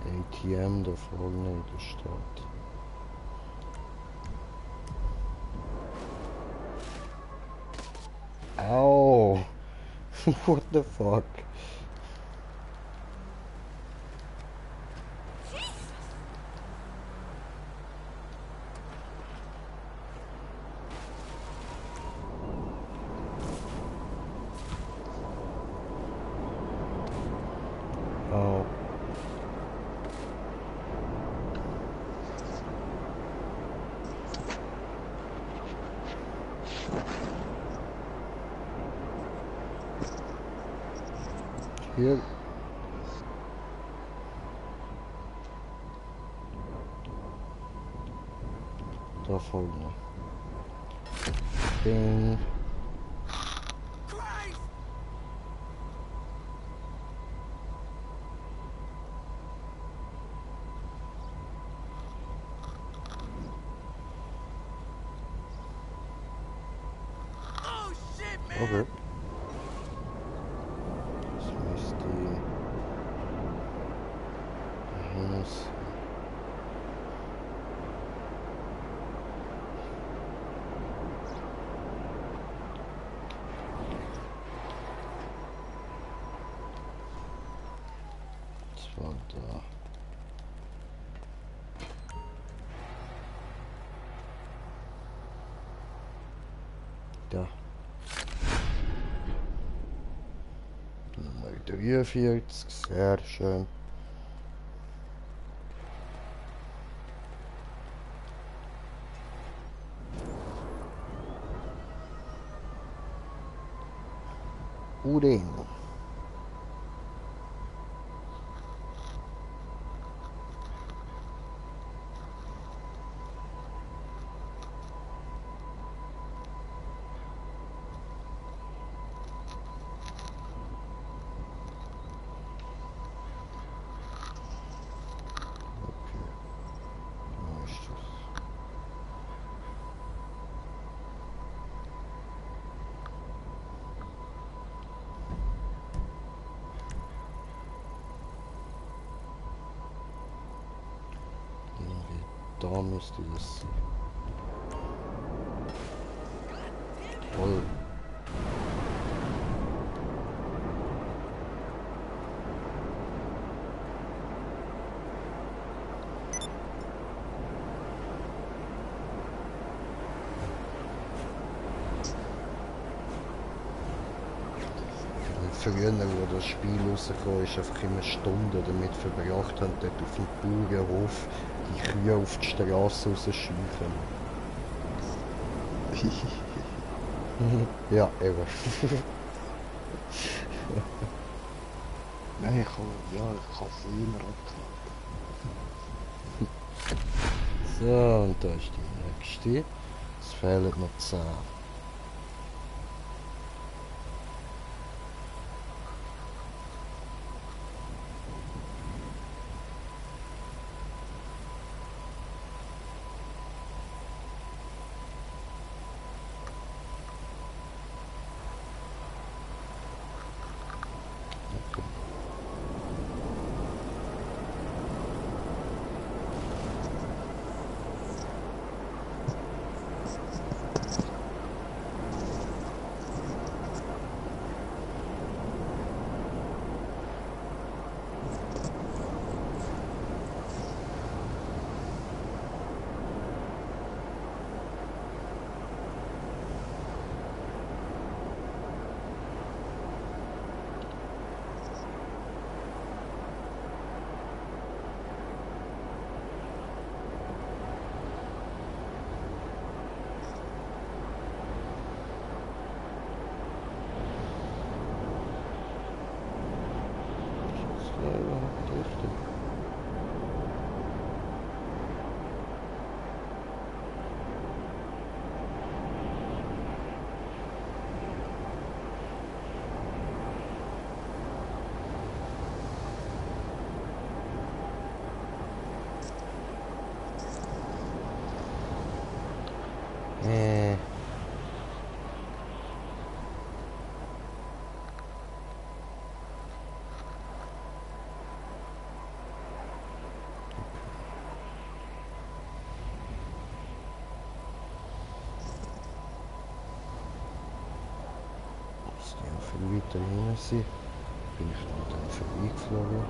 ATM da vorne in der Stadt. Ow! What the fuck? Oh. Hier. Da vorne. Ding. Okay. Das müsste dahin sein. Das war da. Da. 43, sehr schön. Uden. Da müsste das sein. Toll. Früher, wo das Spiel rauskam, ist einfach immer Stunden damit verbracht haben, dort auf dem Bauernhof die Kühe auf die Straße rausscheuchen. Ja, eben. Nein, ich kann früher abgeladen. So, und da ist die nächste. Es fehlen noch 10. Viel weiter hinten sind, bin ich dann vorbeigeflogen.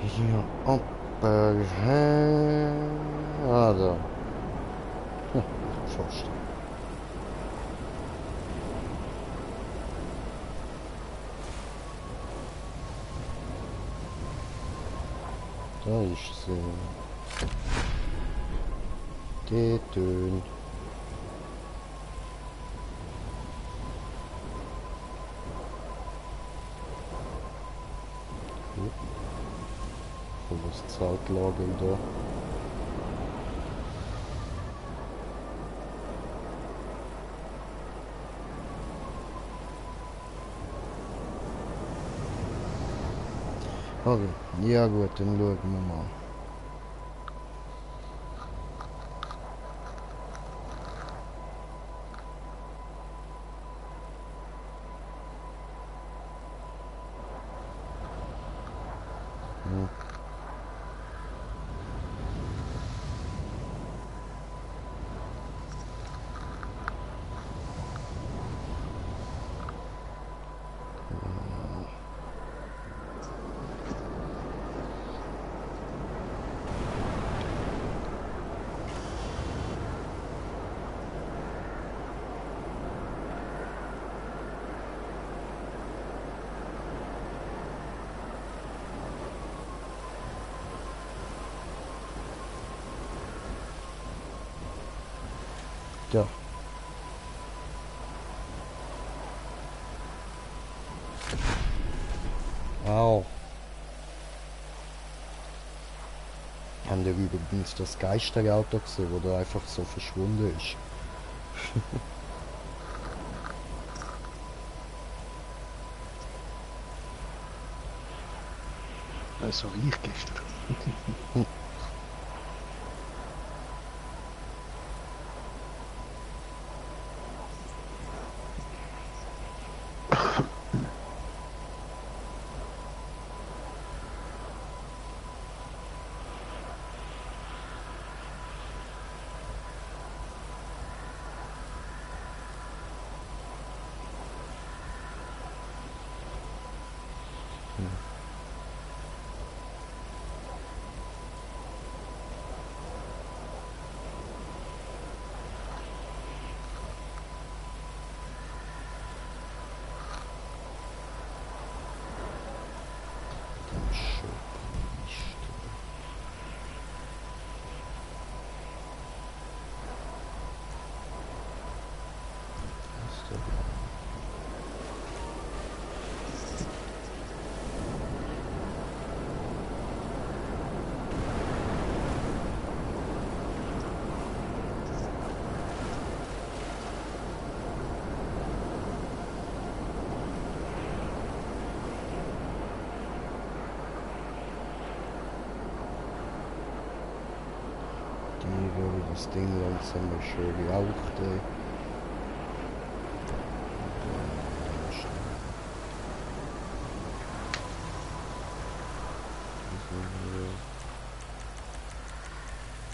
Hier aber ah, da. Ja, fast. Da ist sie. Getönt. Wo ist das Zeltlager da? Okay, ja gut, dann schauen wir mal. Ja. Au. Haben wir übrigens das Geisterauto gesehen, wo da einfach so verschwunden ist? So wie ich gestern. Das Ding langsam mal schön raucht.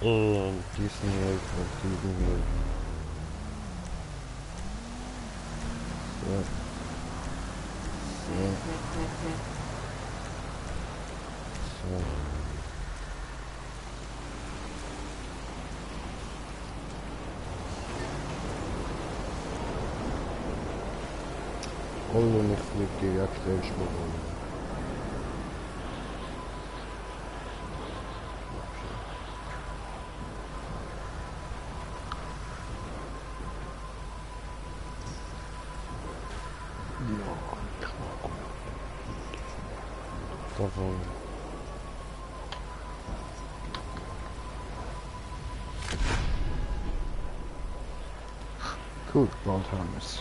Und diesen hier und diesen hier. So. So. So. Und ich fliege direkt erstmal runter. Davon. Gut, bald haben wir es.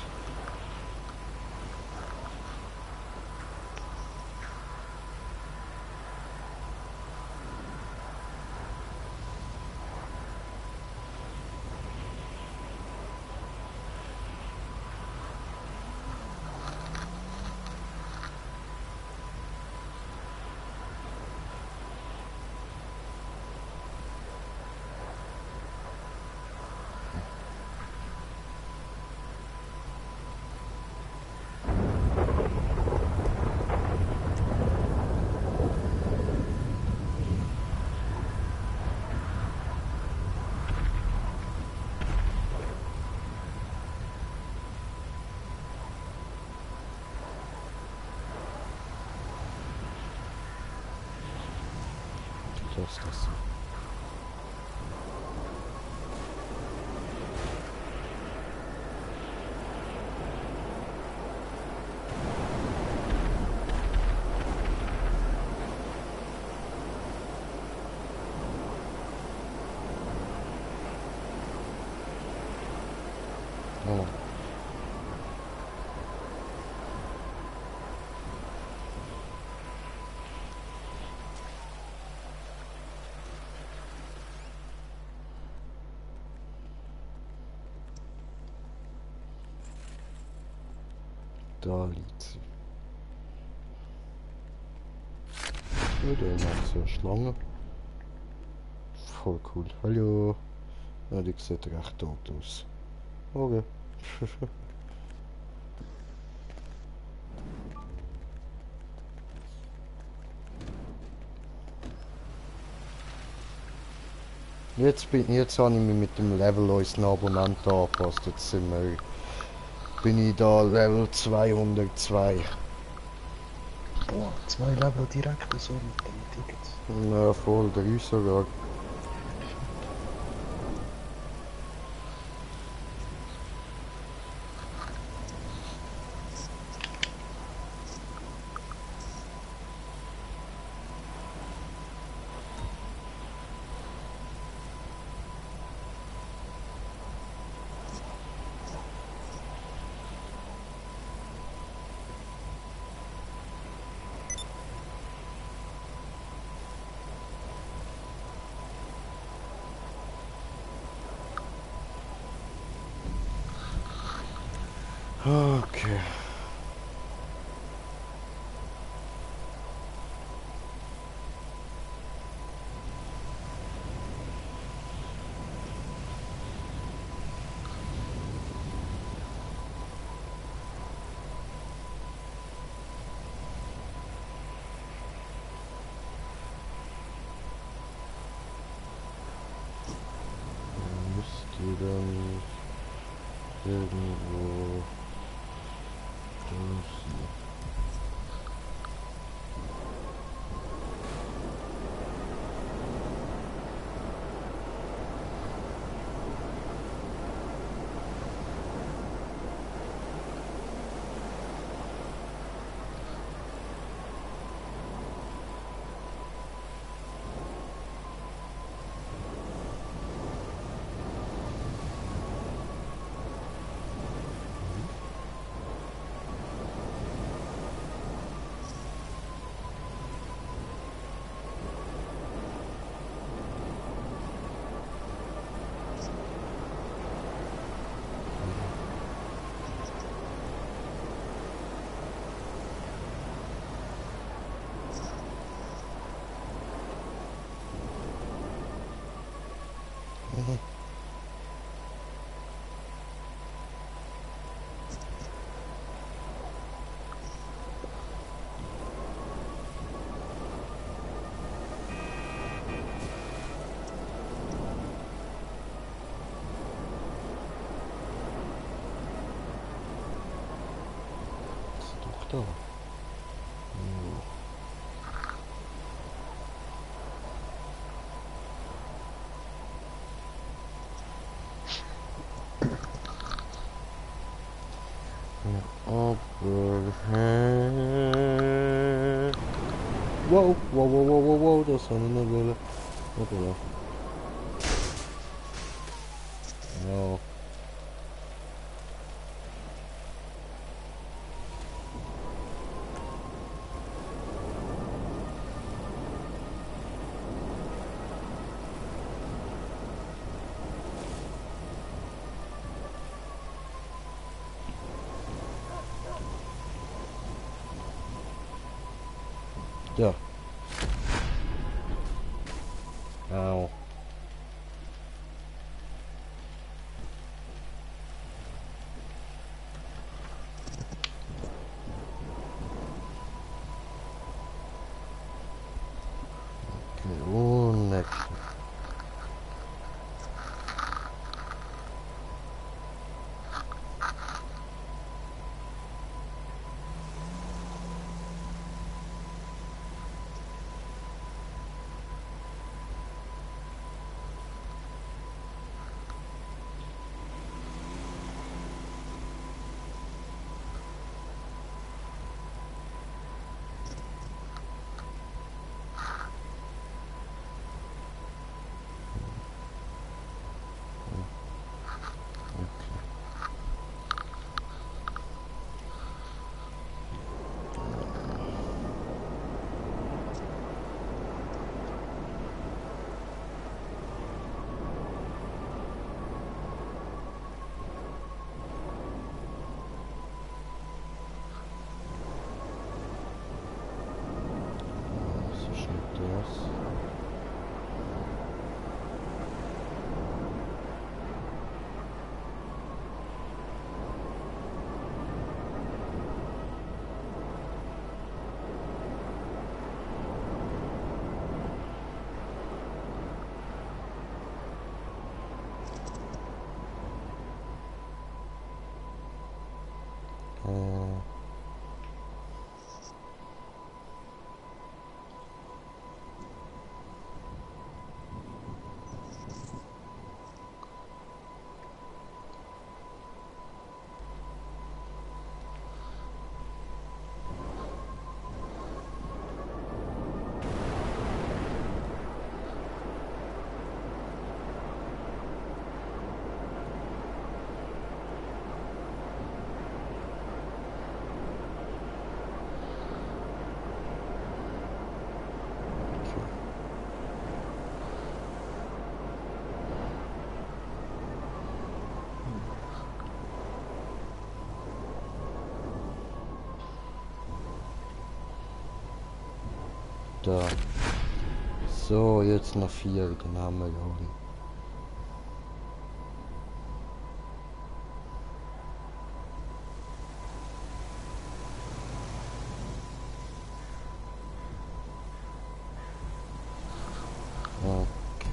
Was ist das? Oh. Da liegt sie. Ja, der macht so eine Schlange. Voll cool. Hallo. Ja, die sieht recht tot aus. Okay. Jetzt habe ich mich mit dem Level unseren Abonnenten angepasst. Jetzt bin ich da Level 202. Boah, 2 Level direkt so mit den Tickets. Ja, voll, 3 sogar. Okay. Müsste dann irgendwo draußen. Ist doch da. Aber wow, wow, wow, wow, wow, wow, das war eine Welle. Hoppala. Ja. Ja. Au. Okay, und nächste. Was ist denn das? Äh. Da. So, jetzt noch 4, dann haben wir ja alle. Okay.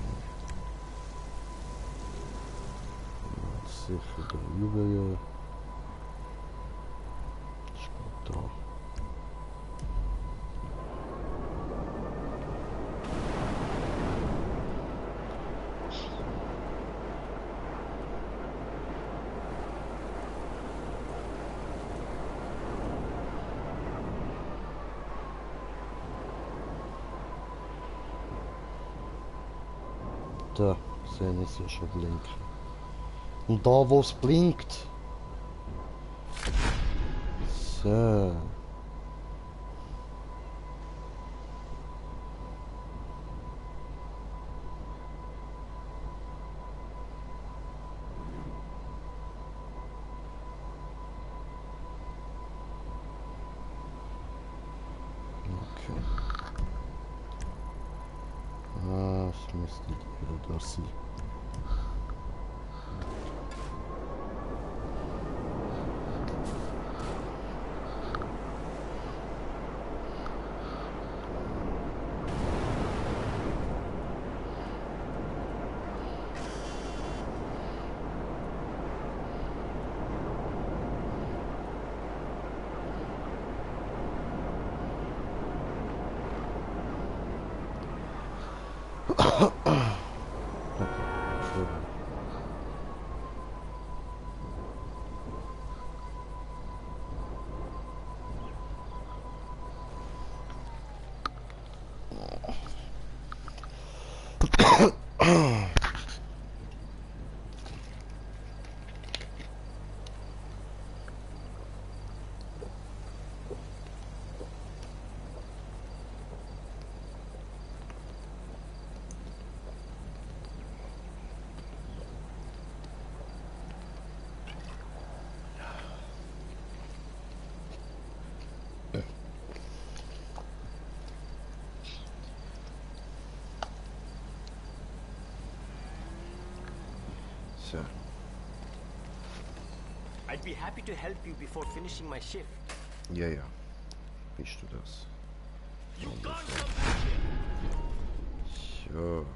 Sicher der Übrige. Steht da. Da sehen es ja schon blinken. Und da wo es blinkt. So. Okay. Ah, es müsste hier das sein. So. I'd be happy to help you before finishing my shift. Ja, ja. Bist du das? You can't come back here. So.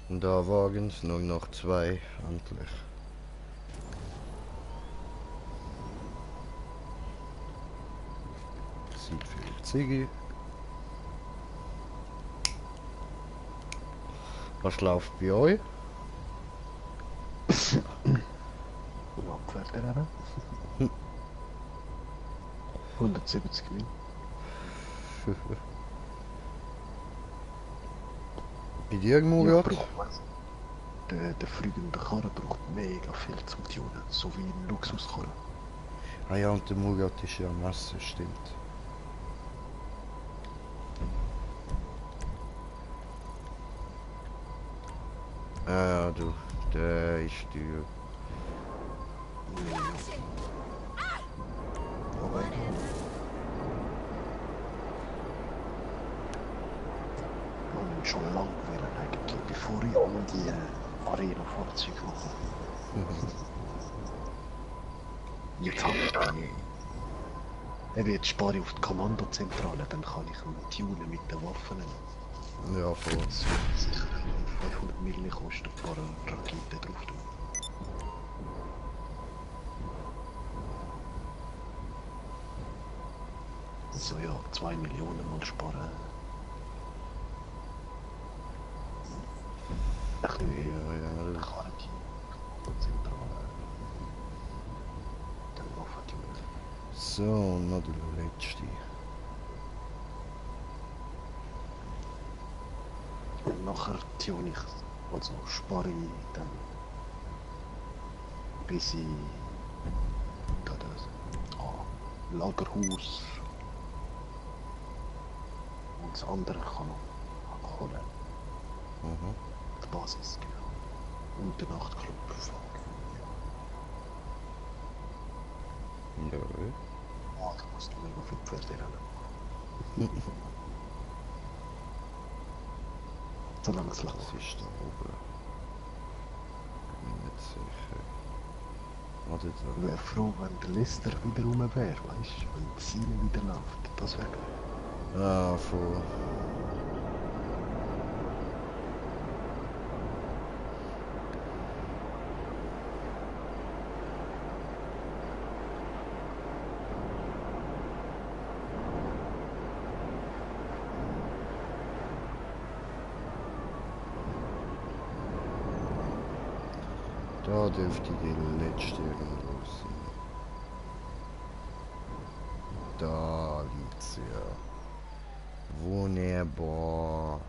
Und da Wagen es nur noch 2, endlich. Zeit für die Ziege. Was läuft bei euch? Abpferderennen. 170 Gewinn. Bei dir, Murat? Der fliegende Karren braucht mega viel zum Tunen, so wie ein Luxuskarren. Ah ja, und der Murat ist ja am Essen, stimmt. Ah, du, der ist teuer. Aber ich schon lange wollen, eigentlich, bevor ich all die Arena-Fahrzeuge mache. Jetzt habe ich eben, jetzt spare ich auf die Kommandozentrale, dann kann ich ihn tunen mit den Waffen. Ja, voll. So sicher 500 Milli kostet ein paar Raketen drauf tun. So ja, 2 Millionen mal sparen. Ein bisschen Ja, Karten, Zentrale. Dann Waffen tunen. so, noch der letzte. Und nachher tune ich, also spare ich dann, bis ich da das Lagerhaus und das andere kann noch holen. Die Basis, genau. Und den Nachtclub fahren. Ja. Ah, da musst du mega viel Pferde rennen. Solange es Was läuft. ist da oben? Bin ich nicht sicher. Oder Ich da? wäre froh, wenn der Lester wieder rum wäre, weißt du? Wenn die Seine wieder läuft. Das wäre geil. Ah, voll. Da dürfte die letzte irgendwo sein. Da liegt sie ja. Wunderbar.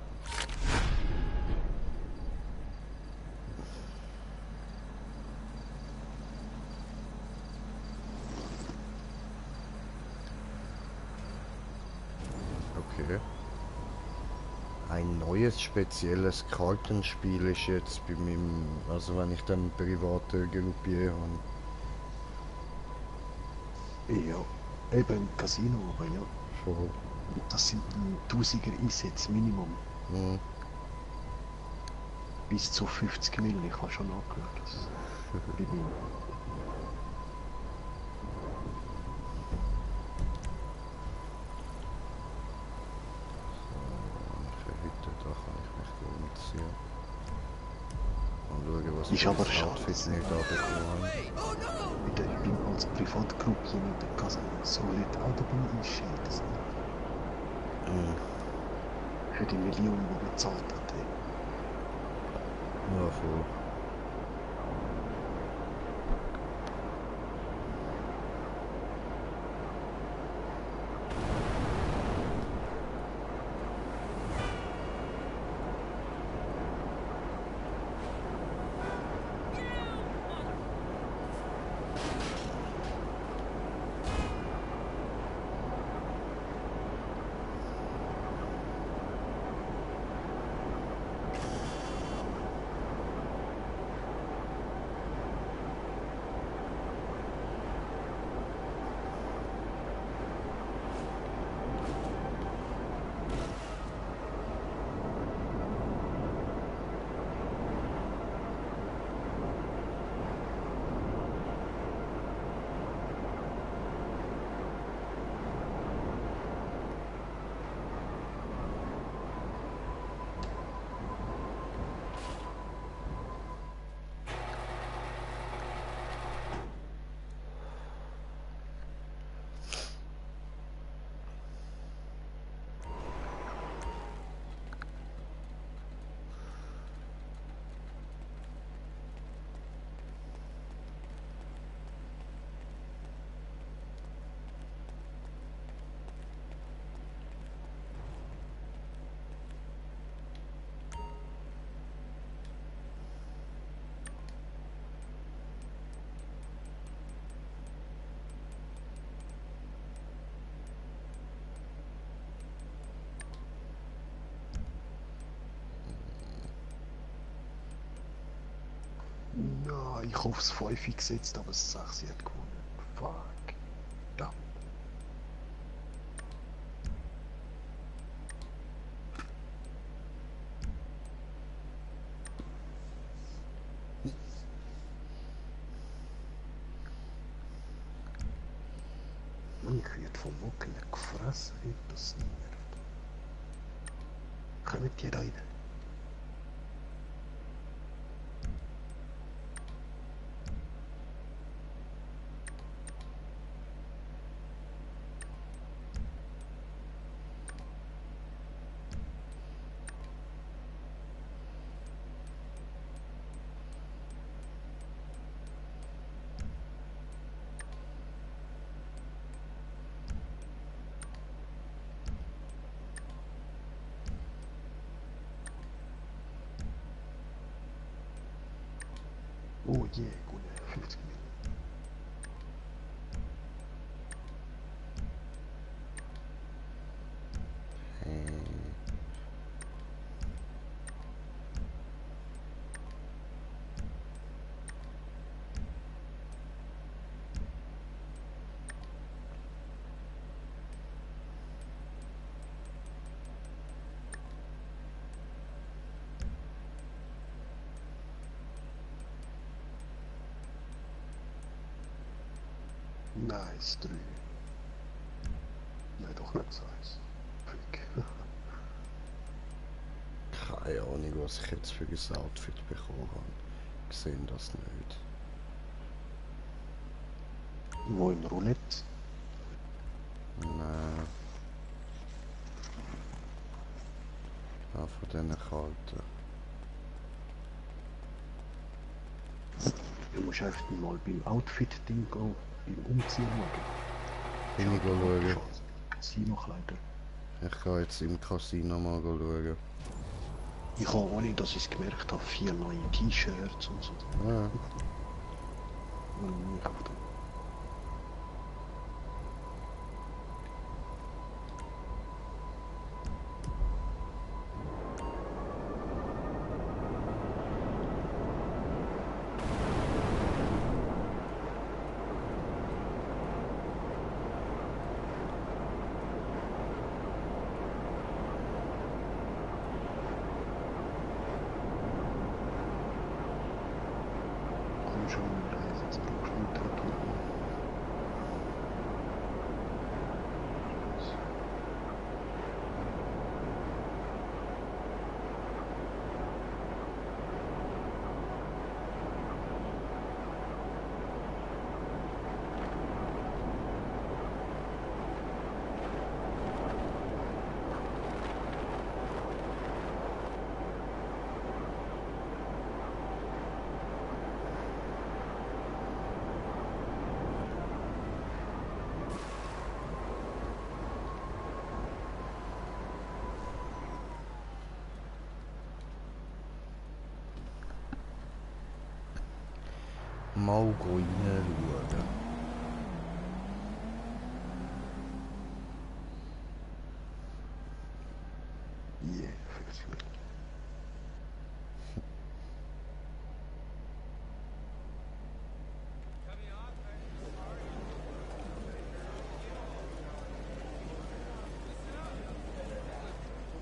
Okay. Ein neues spezielles Kartenspiel ist jetzt bei meinem, also wenn ich dann private Gruppier habe. Ja, eben im Casino, aber ja. Voll. Das sind 1000er Einsätze Minimum. Mhm. Bis zu 50 Mil, ich habe schon angeschaut. Das bei mir. Für heute, da kann ich mich umziehen. Mal schauen, was Ist für aber ein schade, Outfit wir da bekommen. Beim als Privatgruppe mit der Casino solid auch dabei einschalten sind. Mhm. Für die Million, die man gezahlt hat. Ey. Ja, voll. Ja, ich hoffe es 5 gesetzt, aber das 6 hat gewonnen. Fuck. Ja. Ich werde vom Muckel gefressen, wie das nervt. Kommt ihr rein? Oh je, gut, 50 Minuten. Nein, das 3. Nein, doch nicht das 1. Fick. Keine Ahnung, was ich jetzt für ein Outfit bekommen habe. Ich sehe das nicht. Wo im Roulette? Nein. Ah, von diesen kalten. Du musst einfach mal beim Outfit-Ding gehen, beim Umziehen schauen. Bin ich schauen. Casino-Kleider. Ich kann jetzt im Casino mal schauen. Ich habe, ohne dass ich es gemerkt habe, 4 neue T-Shirts und so. Ja. Und ich auf dem komm schon, jetzt brauchst du nicht drücken. Mal reinschauen. Yeah, fix me.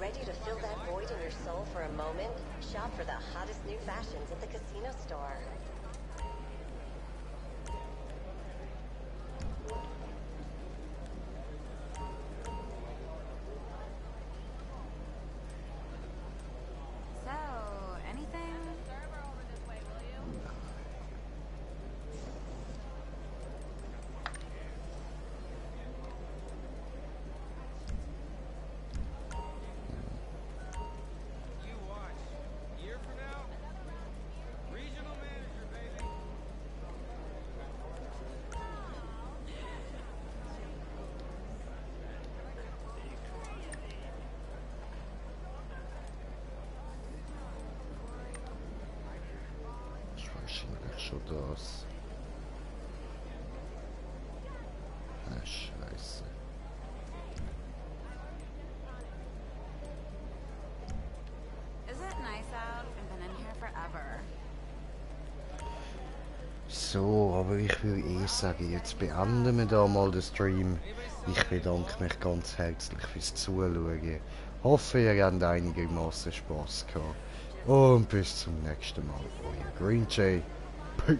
Ready to fill that void in your soul for a moment? Shop for the hottest new fashions at the casino store. So, anything? Server over this way, will you? You watch. Year from now, regional manager, baby. Ist wahrscheinlich schon das. Ah, Scheiße. Is it nice out? I've been in here forever. So, aber ich würde eh sagen, jetzt beenden wir da mal den Stream. Ich bedanke mich ganz herzlich fürs Zuschauen. Hoffe, ihr habt einigermaßen Spaß gehabt. Und bis zum nächsten Mal. Euer Green Jay. Peace.